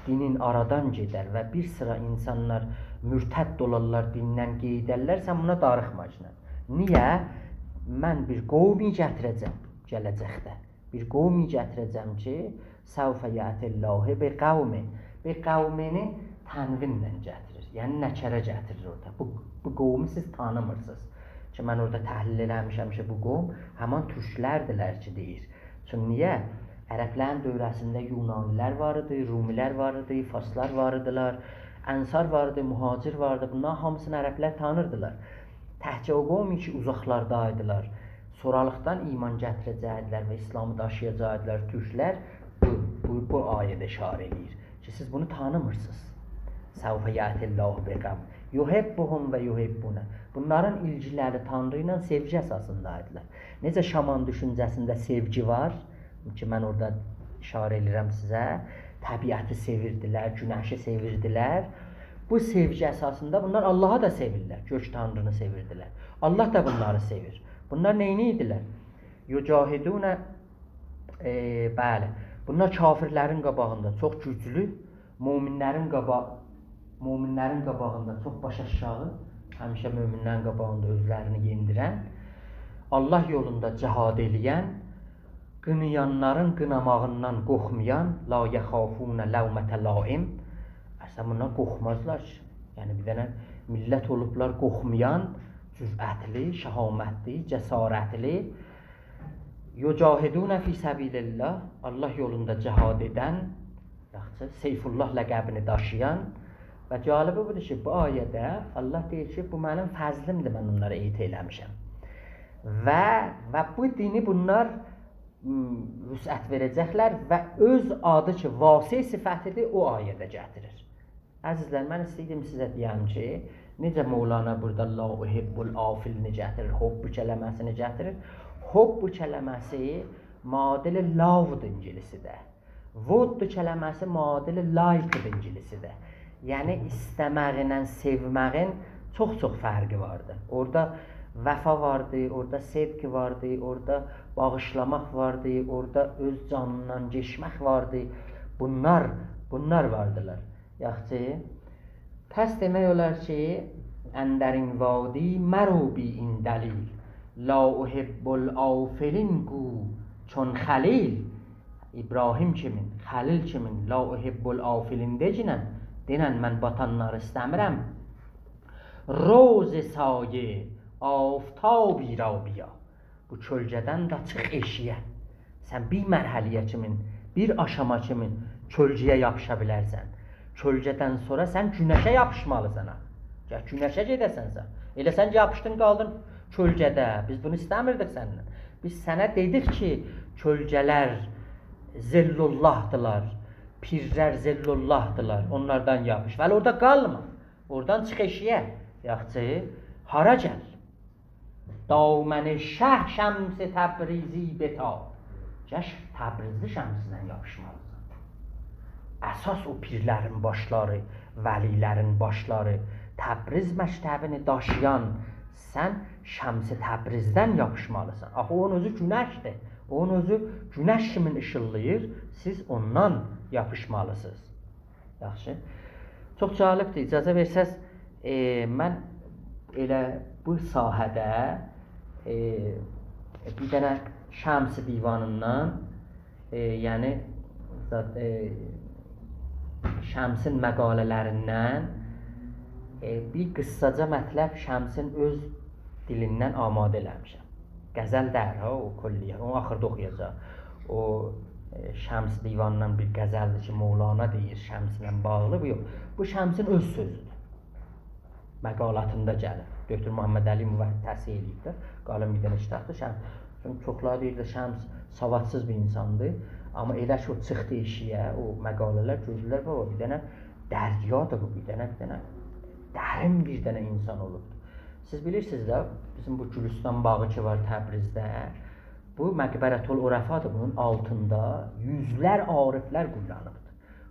دینین آرادان گئدر و بیر سیرا اینسانلار مرتد اولارلار، دیندن قئییدرلر، سن بونا داریخمایاجاقسان. نییه؟ من بیر قومی گتیره‌جم گله‌جکده. بیر قومی گتیره‌جم کی، سوف یأتی الله بقوم. بقومینی تنوینله گتیریر. یعنی نکره گتیریر اورادا. بو، بو قومو سیز تانیمیرسینیز. کی، من اورادا تحلیل ائله‌میشم کی، بو قوم همان تورکلردیلر کی، دئییر. چون نییه؟ عربلرین دؤوره‌سینده یونانی‌لر وار ایدی، رومی‌لر وار ایدی، فارسلار وار ایدیلر، انصار وار ایدی، مهاجر وار ایدی. بونلارین هامیسینی عربلر تانیردیلار. تکجه او قوم کی، اوزاقلاردایدیلار، سونرالیقدان ایمان گتیره‌جکدیلر و ایسلامی داشییاجاقدیلار تورکلر، بو، بو، بو آیه‌ده اشاره ائله‌ییر کی، سیز بونو تانیمیرسینیز. سوف یأتی الله بقوم یحبهم و یحبونه. بونلارین ایلگیلری تانری ایله سئوگی اساسیندایدیلار. نئجه شامان دوشونجه‌سینده سئوگی وار، کی، من اورادا اشاره ائله‌ییرم سیزه، طبیعتی سئویردیلر، گونشی سئویردیلر. بو سئوگی اساسیندا بونلار آللاها دا سئویرلر، گؤک تانرینی سئویردیلر. آللاه دا بونلاری سئویر. بونلار نئینیردیلر؟ یجاهدون، ائ، بلی، بونلار کافرلرین قاباغیندا چوخ گوجلو، مؤمنلرین قابا-، مؤمنلرین قاباغیندا چوخ باش آشاغی، همیشه مؤمنلرین قاباغیندا اؤزلرینی یئندیرن، آللاه یولوندا جهاد ائله‌ین، قینایانلارین قیناماغیندان قورخمایان، لا یخافون لومة لائم. اصلاً بوندان قورخمازلار کی. یعنی بیر دنه میللت اولوبلار قورخمایان، جرأتلی، شهامتلی، جسارتلی. یجاهدون فی سبیل الله، آللاه یولوندا جهاد ائدن، یاخشی، سیف‌الله لقبینی داشییان. و جالبی بودور کی، بو آیه‌ده آللاه دئییر کی، بو منیم فضلیمدیر، من اونلارا عطا ائله‌میشم. و، و بو دینی بونلار، م، وسعت وئره‌جکلر و اؤز آدی کی، واسع صفتیدیر، او آیه‌ده گتیریر. عزیزلر، من ایسته‌ییردیم سیزه دئیم کی، نئجه مولانا بورادا «لا احب الآفلین»ی گتیریر، حب کلمه‌سینی گتیریر. حب کلمه‌سی معادل love-دور اینگیلیسیده. Would کلمه‌سی معادل like-دیر اینگیلیسیده. یعنی، ایسته‌مک ایله سئومه‌یین چوخ-چوخ فرقی واردیر. اورادا وفا واردی، اورادا صدق واردی، اورادا باغیشلاماق واردی، اورادا اؤز جانیندان کئچمک واردی. بونلار، بونلار واردیلار. یاخشی. پس دئمک اولار کی، اندر این وادی مرو بی این دلیل، لا احب الآفلین گو چون خلیل. ابراهیم کیمین، خلیل کیمین، لا احب الآفلین دئگینن، دئنن من باتانلاری ایسته‌میرم. رو ز سایه آفتابی را بیا. بو کؤلگه‌دن ده چیخ ائشییه. سن بیر مرحله‌یه کیمین، بیر آشاما کیمین کؤلگه‌یه یاپیشا بیلرسن. کؤلگه‌دن سونرا سن گونشه یاپیشمالیسان ها. یا گونشه گئده‌سن سن. ائله سن یاپیشدین قالدین کؤلگه‌ده. بیز بونو ایسته‌میردیک سندن. بیز سنه دئدیک کی، کؤلگه‌لر ظل‌الله‌دیلار، پیرلر ظل‌الله‌دیلار، اونلاردان یاپیش. ولی اورادا قالما. اورادان چیخ ائشییه. یاخشی، هارا گل؟ دامن شه شمس تبریزی بتاب. گل تبریزلی شمسیندن یاپیشمالیسان. اساس او پیرلرین باشلاری، ولیلرین باشلاری، تبریز مکتبینی داشییان، سن شمس تبریزدن یاپیشمالیسان. آخی اونون اؤزو گونشدیر. اونون اؤزو گونش کیمین ایشیلداییر. سیز اوندان یاپیشمالیسینیز. یاخشی. چوخ جالبدیر. اجازه وئرسز، ائ، من ائله بو ساحه‌ده، ائ، بیر دنه شمس دیوانیندان، ائ، یعنی، زاد-، ائ، شمسین مقاله‌لریندن، ائ، بیر قیسساجا مطلب شمسین اؤز دیلیندن آماده ائله‌میشم. غزل دئییل ها، او کلیه. اونو آخیردا اوخویاجاغام. او، ائ، شمس دیوانیندان بیر غزلدیر کی، مولانا دئییر شمسله باغلی. بو یوخ. بو شمسین اؤز سؤزودور. مقالاتیندا گلیر. دکتر محمدعلی موحد تصحیح ائله‌ییب ده. قالین بیر دنه کیتابدیر. شمس، چونکی چوخلاری دئییرلر، شمس سوادسیز بیر اینساندیر. آمما ائله کی، او چیخدی ائشییه، او مقاله‌لر گؤردولر، بابا، بیر دنه دریادیر بو، بیر دنه، بیر دنه درین بیر دنه اینسان اولوبدور. سیز بیلیرسینیز ده، بیزیم بو گلستان باغی کی وار تبریزده، بو مقبرةالعرفادیر، بونون آلتیندا یوزلر عارفلر قویولانیبدیر.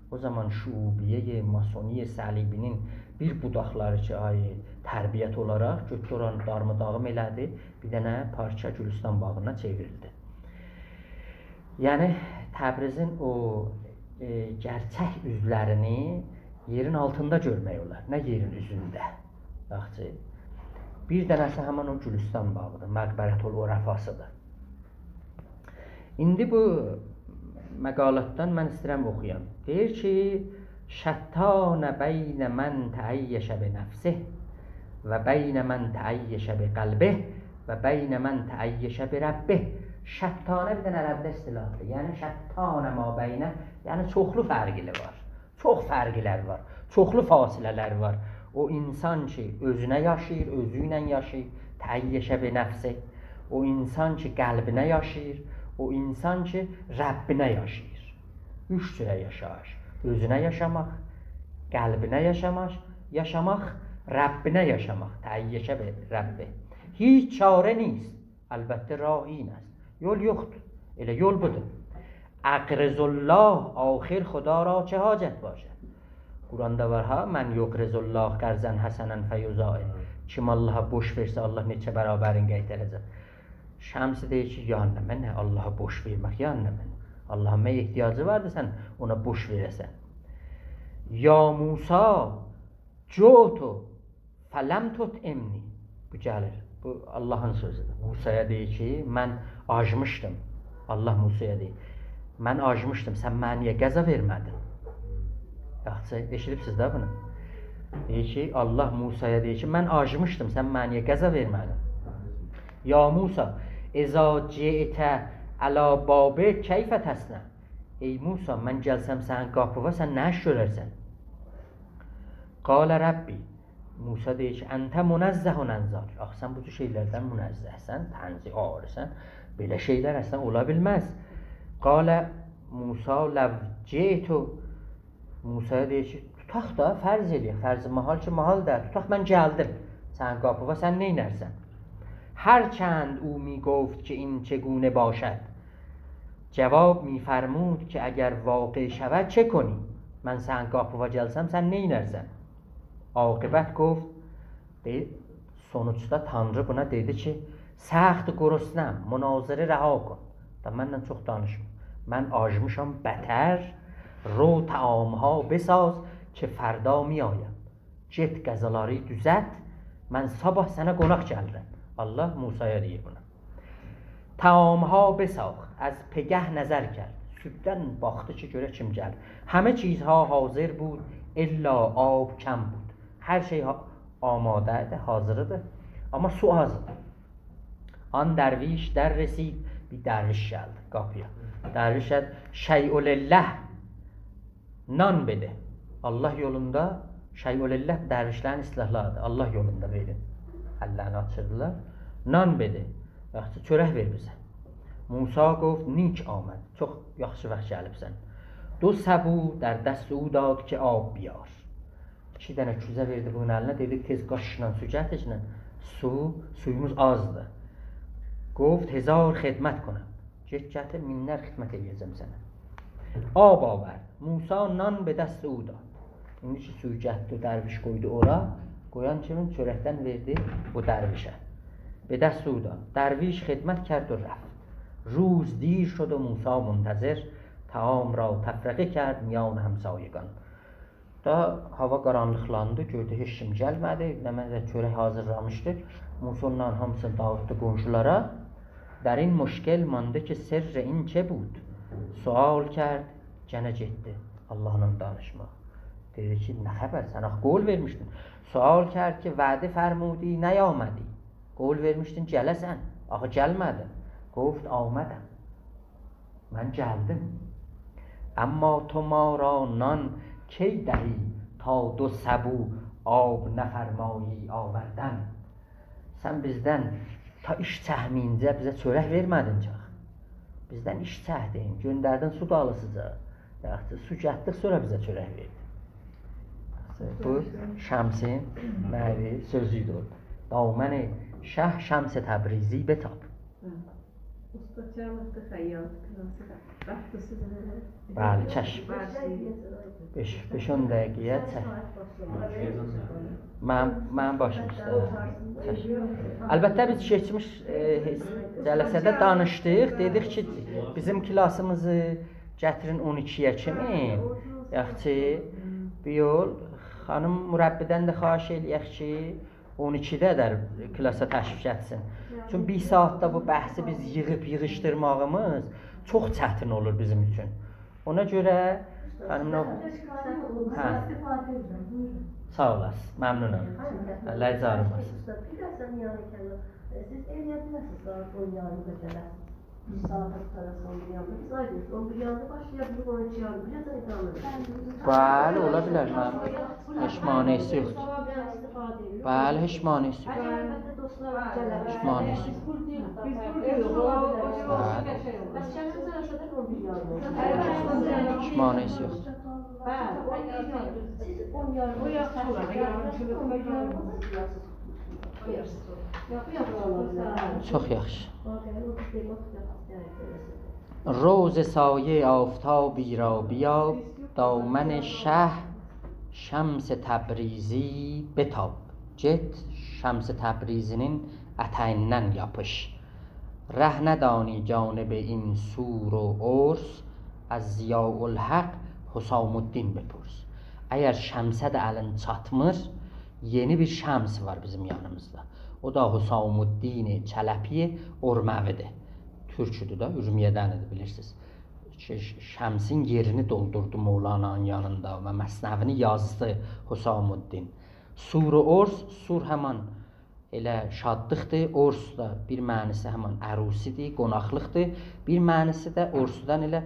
او زامان شعوبیه، ماسونی، صلیبی‌نین بیر بوداقلاری کی، آی، تربیت اولاراق گؤتدو اورانی دارماداغین ائله‌دی، بیر دنه پارچا گلستان باغینا چئوریلدی. یعنی، تبریزین او، ائ، گئرچک اوزلرینی یئرین آلتیندا گؤرمک اولار، نه یئرین اوزونده. یاخشی. بیر دنه‌سی همین او گلستان باغیدیر، مقبرةالعرفاسیدیر. ایندی بو مقالاتدان من ایسته‌ییرم اوخویام. دئییر کی، «شتان بین من تعیش بنفسه و بین من تعیش بقلبه و بین من تعیش بربه.» شتانه بیر دنه عربده اصطلاحدیر. یعنی، «شتان ما بین»، یعنی چوخلو فرقی وار. چوخ فرقلر وار، چوخلو فاصله‌لر وار. او اینسان کی، اؤزونه یاشاییر، اؤزو ایله یاشاییر، تعیش بنفسه. او اینسان کی، قلبینه یاشاییر، او اینسان کی، ربینه یاشاییر. اوچ جوره یاشاییش. اؤزونه یاشاماق، قلبینه یاشاماق، یاشاماق، ربینه یاشاماق. تعیش بربه. هیچ چاره نیست. البته راه این است. یول یوخدور. ائله یول بودور. «اقرض الله، آخر خدا را چه حاجت باشد؟» قرآندا وار ها، «من یقرض الله قرضا حسنا فیضاعفه.» کیم آللاها بوش وئرسه، آللاه نئچه برابرین قایتاراجاق. شمس دئییر کی، یا نمنه، آللاها بوش وئرمک، یا نمنه؟ آللاهین نه احتیاجی واردی سن اونا بوش وئره‌سن؟ «یا موسی، جعت فلم تطعمنی.» بو گلیر. بو آللاهین سؤزودور. موسایا دئییر کی، من آجمیشدیم. آللاه موسایا دئییر، من آجمیشدیم، سن منه نییه غذا وئرمه‌دین؟ یاخشی، ائشیدیبسیز ده بونو. دئییر کی، آللاه موسایا دئییر کی، من آجمیشدیم، سن منه نییه غذا وئرمه‌دین؟ «یا موسی، اذا جئت علی بابک کیف تصنع؟» ای موسی، من گلسم سنین قاپیوا، سن نه ایش گؤررسن؟ «قال ربی»، موسی دئییر کی، «انت منزه عن ذلک.» آخی سن بو جور شئیلردن منزه‌سن، تنزیه عاری‌سن. بئله شئیلر اصلا اولا بیلمز. «قال موسی لو جئت»، موسایا دئییر کی، توتاق دا، فرض ائله‌یک، فرض محال کی، محال دئییل. توتاق من گلدیم سنین قاپیوا، سن نئینرسن؟ «هر چند او می‌گفت که این چگونه باشد، جواب می‌فرمود که اگر واقع شود چه کنی؟» من سنین قاپیوا گلسم، سن نئینرسن؟ عاقبت گفت، دئ-، سونوجدا تانری بونا دئدی کی، «سخت گرسنه‌ام، مناظره رها کن.» دا منن چوخ دانیشما. من آجمیشام بتر، «رو طعام‌ها بساز که فردا می‌آیم.» گئت غذالاری دوزلت، من صاباح سنه قوناق گلیرم. آللاه موسایا دئییر بونو. «طعام‌ها بساخت، از پگه نظر کرد.» صبحدن باخدی کی، گؤره کیم گلیر. «همه چیزها حاضر بود، الا آب کم بود.» هر شئی ها-، آماده ایدی، حاضر ایدی. آمما سو آز ایدی. «آن درویش در رسید»، بیر درویش گلدی قاپییا. درویش گلدی، «شیء لله، نان بده.» آللاه یولوندا، «شیء لله» درویشلرین اصطلاحلاریدیر. آللاه یولوندا وئرین. اللرینی آچیردیلار. «نان بده.» یاخشی، چؤرک وئر بیزه. «موسی گفت نیک آمد.» چوخ یاخشی واخت گلیبسن. «دو سبو در دست او داد که آب بیار.» ایکی دنه کوزه وئردی بونون الینه، دئدی، «تئز قاشیقلا سو گتیرگینن، سو، سویوموز آزدیر.» «گفت هزار خدمت کنم.» گئت گتیر، مینلر خدمت ائله‌یه‌جم سنه. «آب آورد.» موسی نان به دست او داد. ایندی کی سویو گتدی، درویش قویدو اورا، قویان کیمین چؤرکدن وئردی بو درویشه. به دست او داد. درویش خدمت کرد و رفت. روز دیر شد و موسی منتظر، طعام را تفرقه کرد میان همسایگان. دا هاوا قارانلیقلاندی، گؤردو هئچ کیم گلمه‌دی، نمنه چؤرک حاضیرلامیشدی. موسی اونلارین هامیسینی داغیتدی قونشولارا. در این مشکل مانده که سر این چه بود؟ سؤال کرد، گئنه گئتدی آللاهلا دانیشماغا. دئدی کی، نه خبر، سن آخی قول وئرمیشدین. سؤال کرد که وعده فرمودی نیامدی. قول وئرمیشدین گله‌سن، آخی گلمه‌دین. گفت آمدم، من گلدیم. اما تو ما را نان کی دهی، تا دو سبو آب نفرمایی آوردن؟ سن بیزدن تا ایش چکمه‌یینجه بیزه چؤرک وئرمه‌دین چاخ. بیزدن ایش چکدین، گؤندردین سو دالیسیجا. یاخشی، سو گتدیک، سونرا بیزه چؤرک وئردین. بو شمسین نه‌یدی؟ سؤزو ایدی او. دامن شه شمس تبریزی بتاب. هه. اوستاد جوابدیر، خیاط کلاسی دا. وقتی سیزین بلی، چشم. باشلایین. بئش، بئش-اون دقیقه‌یه چک. ساعت باشلامالی. منیم، منیم باشیم اوسته. چشم. البته، بیز کئچمیش، ائ، جلسه‌ده دانیشدیق. دئدیک کی، بیزیم کلاسیمیزی گتیرین اون ایکی‌یه کیمی. یاخشی، بو یول خانیم مربی‌دن ده خواهش ائله‌یک کی، اون ایکی‌ده ده کلاسا تشریف گتیرسین. چونکی بیر ساعاتدا بو بحثی بیز ییغیب ییغیشدیرماغیمیز چوخ چتین اولور بیزیم اوچون. اونا گؤره خانیم نو-، هه. ساغ اولاسین، ممنونام. الله جانیم باغیشلاسین. اوستا، بیر دنه میانه کلام. سیز ائلیه بیلرسینیز ساعات اون یاریمدا گله‌سینیز؟ ساعات قوتاراسان بیر یاندا. بیز آیدین، اون بیر یاندا باشلایاق، بیز اون ایکی یاریمدا بیله‌سن ادامه وئرک. بلی، اولا بیلر، منیم هئچ مانعی‌سی یوخدور. بلی، هئچ مانعی‌سی یوخدور. اگر البته دوستلار گلر. هئچ مانعی‌سی یوخدور. بیز بوراداییق، او، او، او، بلی. بس گلین جلسه‌ده اون بیر یاریمدا. هئچ مانعی‌سی یوخدور. بلی، اون بیر یاریمدا. سیز اون یاریمدا، او یاخشی اولار، یاریمچیلیقدا یاریمدا. چوخ یاخشی. رو ز سایه آفتابی را بیاب، دامن شه شمس تبریزی بتاب. گئت شمس تبریزی‌نین اته‌ییندن یاپیش. ره ندانی جانب این سور و ارس، از ضیاءالحق حسام‌الدین بپرس. اگر شمسه ده الین چاتمیر، یئنی بیر شمس وار بیزیم یانیمیزدا. او دا حسام‌الدین چلبی اورموی‌دیر. تورکودور ده، اورمیه‌دن ایدی، بیلیرسینیز. ش-، ش-، شمسین یئرینی دولدوردو مولانانین یانیندا و مثنوی‌نی یازدی حسام‌الدین. سور و ارس، سور همان ائله شادلیقدیر، ارس دا بیر معنی‌سی همان عروسی‌دیر، قوناقلیقدیر. بیر معنی‌سی ده ارسدن ائله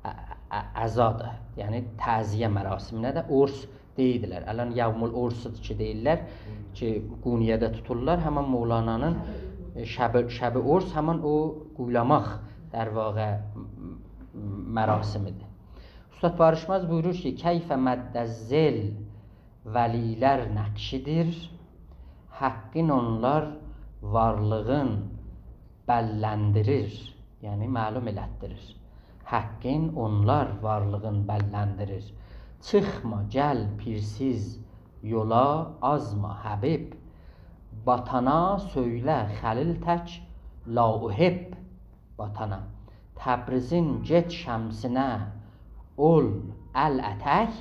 ع-، ع-، عزادیر، یعنی تعزیه مراسمینه ده ارس دئییردیلر. الان یوم‌العرس‌دیر کی، دئییرلر کی، قونیه‌ده توتورلار. همان مولانانین، ائ، شب، شب عرس همان او قویلاماق، در واقع، م-، م-، مراسمی‌دیر. اوستاد باریشماز بویورور کی، کیف مد ظل ولی‌لر نقشی‌دیر، حقین اونلار وارلیغین بللندیریر، یعنی معلوم ائلتدیریر. حقین اونلار وارلیغین بللندیریر. چیخما، گل پیرسیز یولا، آزما حبیب. باتانا سؤیله خلیل تک لا احب. باتانا. تبریزین گئت شمسینه اول ال اتک.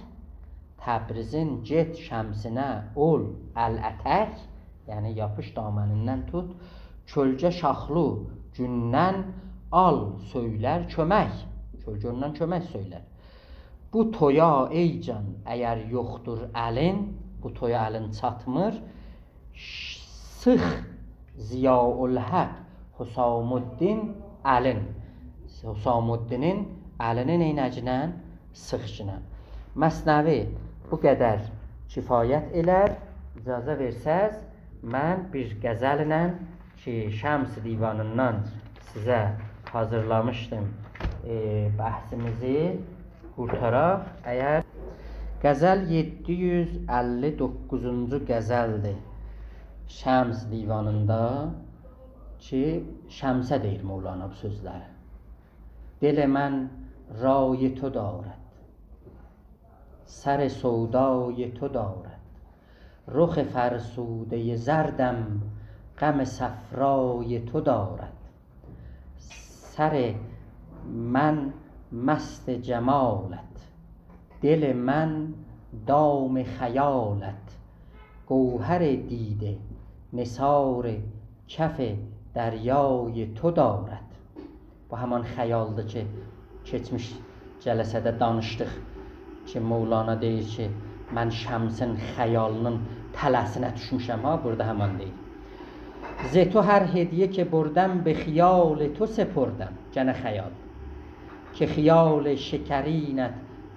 تبریزین گئت شمسینه اول ال اتک. یعنی یاپیش دامنیندن توت. کؤلگه شاخلی گوندن آل سؤیلر کؤمک. کؤلگه اوندان کؤمک سؤیلر. بو تویا ای جان، اگر یوخدور الین، بو تویا الین چاتمیر، ش-، سیخ ضیاءالحق حسام‌الدین الین. حسام‌الدینین الینی نئینه‌گینن؟ سیخگینن. مثنوی بو قدر کفایت ائلر. اجازه وئرسز، من بیر غزلله کی، شمس دیوانیندان سیزه حاضیرلامیشدیم، ائ، بحثیمیزی قورتاراق. اگر غزل یئددی یوز اللی دوققوزونجو غزلدیر شمس دیوانیندا کی، شمسه دئییر مولانا بو سؤزلری. دل من رای تو دارد، سر سودای تو دارد، رخ فرسودهٔ زردم غم صفرای تو دارد. سر من مست جمالت، دل من دام خیالت، گوهر دیده نثار کف دریای تو دارد. بو همان خیالدیر کی، کئچمیش جلسه‌ده دانیشدیق کی، مولانا دئییر کی، «من شمسین خیالی‌نین تله‌سینه دوشموشم ها»، بورادا همان دئییر. «ز تو هر هدیه که بردم، به خیال تو سپردم.» گئنه خیال. «که خیال شکرینت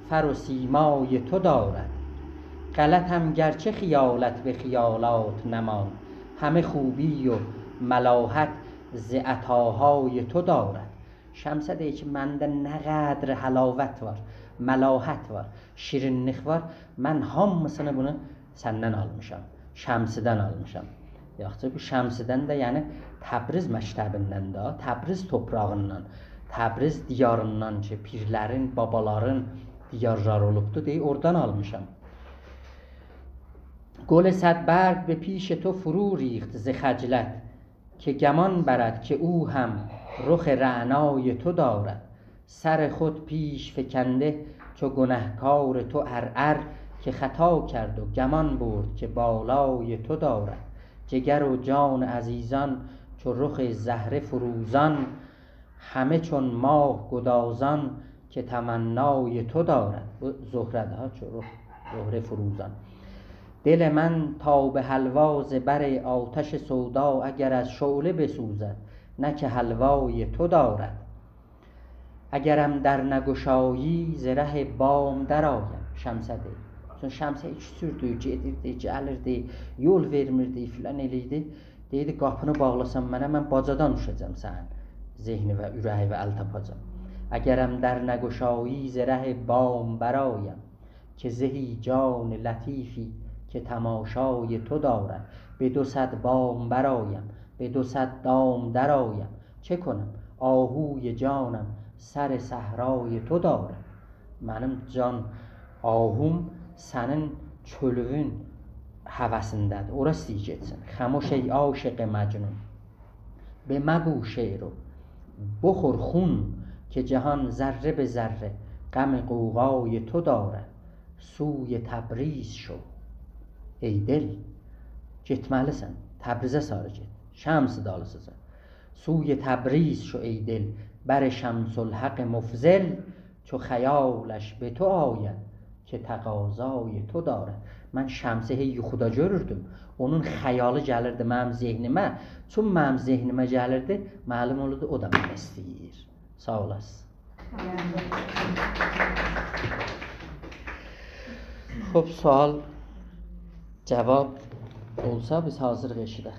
فر و سیمای تو دارد. غلطم گرچه خیالت به خیالات نماند، همه خوبی و ملاحت ز عطاهای تو دارد.» شمسه دئییر کی، منده نه قدر حلاوت وار، ملاحت وار، شیرینلیک وار، من هامیسینی بونو سندن آلمیشام، شمسیدن آلمیشام. یاخشی، بو شمسیدن ده، یعنی تبریز مکتبیندن ده، تبریز توپراغیندان، تبریز دیاریندان کی، پیرلرین، بابالارین دیارلاری اولوبدو، دئییر، اورادان آلمیشام. «گل صد برگ به پیش تو فرو ریخت ز خجلت، که گمان برد که او هم رخ رعنای تو دارد. سر خود پیش فکنده چو گنهکار تو عرعر، که خطا کرد و گمان برد که بالای تو دارد. جگر و جان عزیزان چو رخ زهره فروزان، همه چون ماه گدازان که تمنای تو دارد.» بو زهره‌دیر ها، چو رخ زهره فروزان. «دل من تا به حلوا ز بر آتش سودا، اگر از شعله بسوزد نه که حلوای تو دارد. اگرم در نگشایی ز ره بام درآیم.» شمسه دئییر. چون شمسه ایچ سوردو، گئدیردی، گلیردی، یول وئرمیردی، فلان ائله‌ییردی. دئییردی، «قاپینی باغلاسان منه، من باجادان دوشه‌جم سنین ذهنیوه، اوره‌ییوه ال تاپاجام.» «اگرم در نگشایی ز ره بام برآیم، که زهی جان لطیفی که تماشای تو دارد. به دو صد بام برآیم، به دو صد دام درآیم، چه کنم آهوی جانم سر صحرای تو دارد.» منیم جان آهوم سنین چؤلووون هوسینده‌دیر، اورا ایسته‌ییر گئتسین. «خمش ای عاشق مجنون، بمگو شعر و بخور خون، که جهان ذره به ذره غم غوغای تو دارد. سوی تبریز شو ای دل.» گئتمه‌لیسن، تبریزه ساری گئت. شمس دالیسیجا. «سوی تبریز شو ای دل، بر شمس الحق مفضل، چو خیالش به تو آید که تقاضای تو دارد.» من شمسی هی یوخودا گؤروردوم. اونون خیالی گلیردی منیم ذهنیمه. چون منیم ذهنیمه گلیردی، معلوم اولوردو، او دا منی ایسته‌ییر. ساغ اولاسین. خوب، سؤال، جواب اولسا بیز حاضیریق ائشیدک.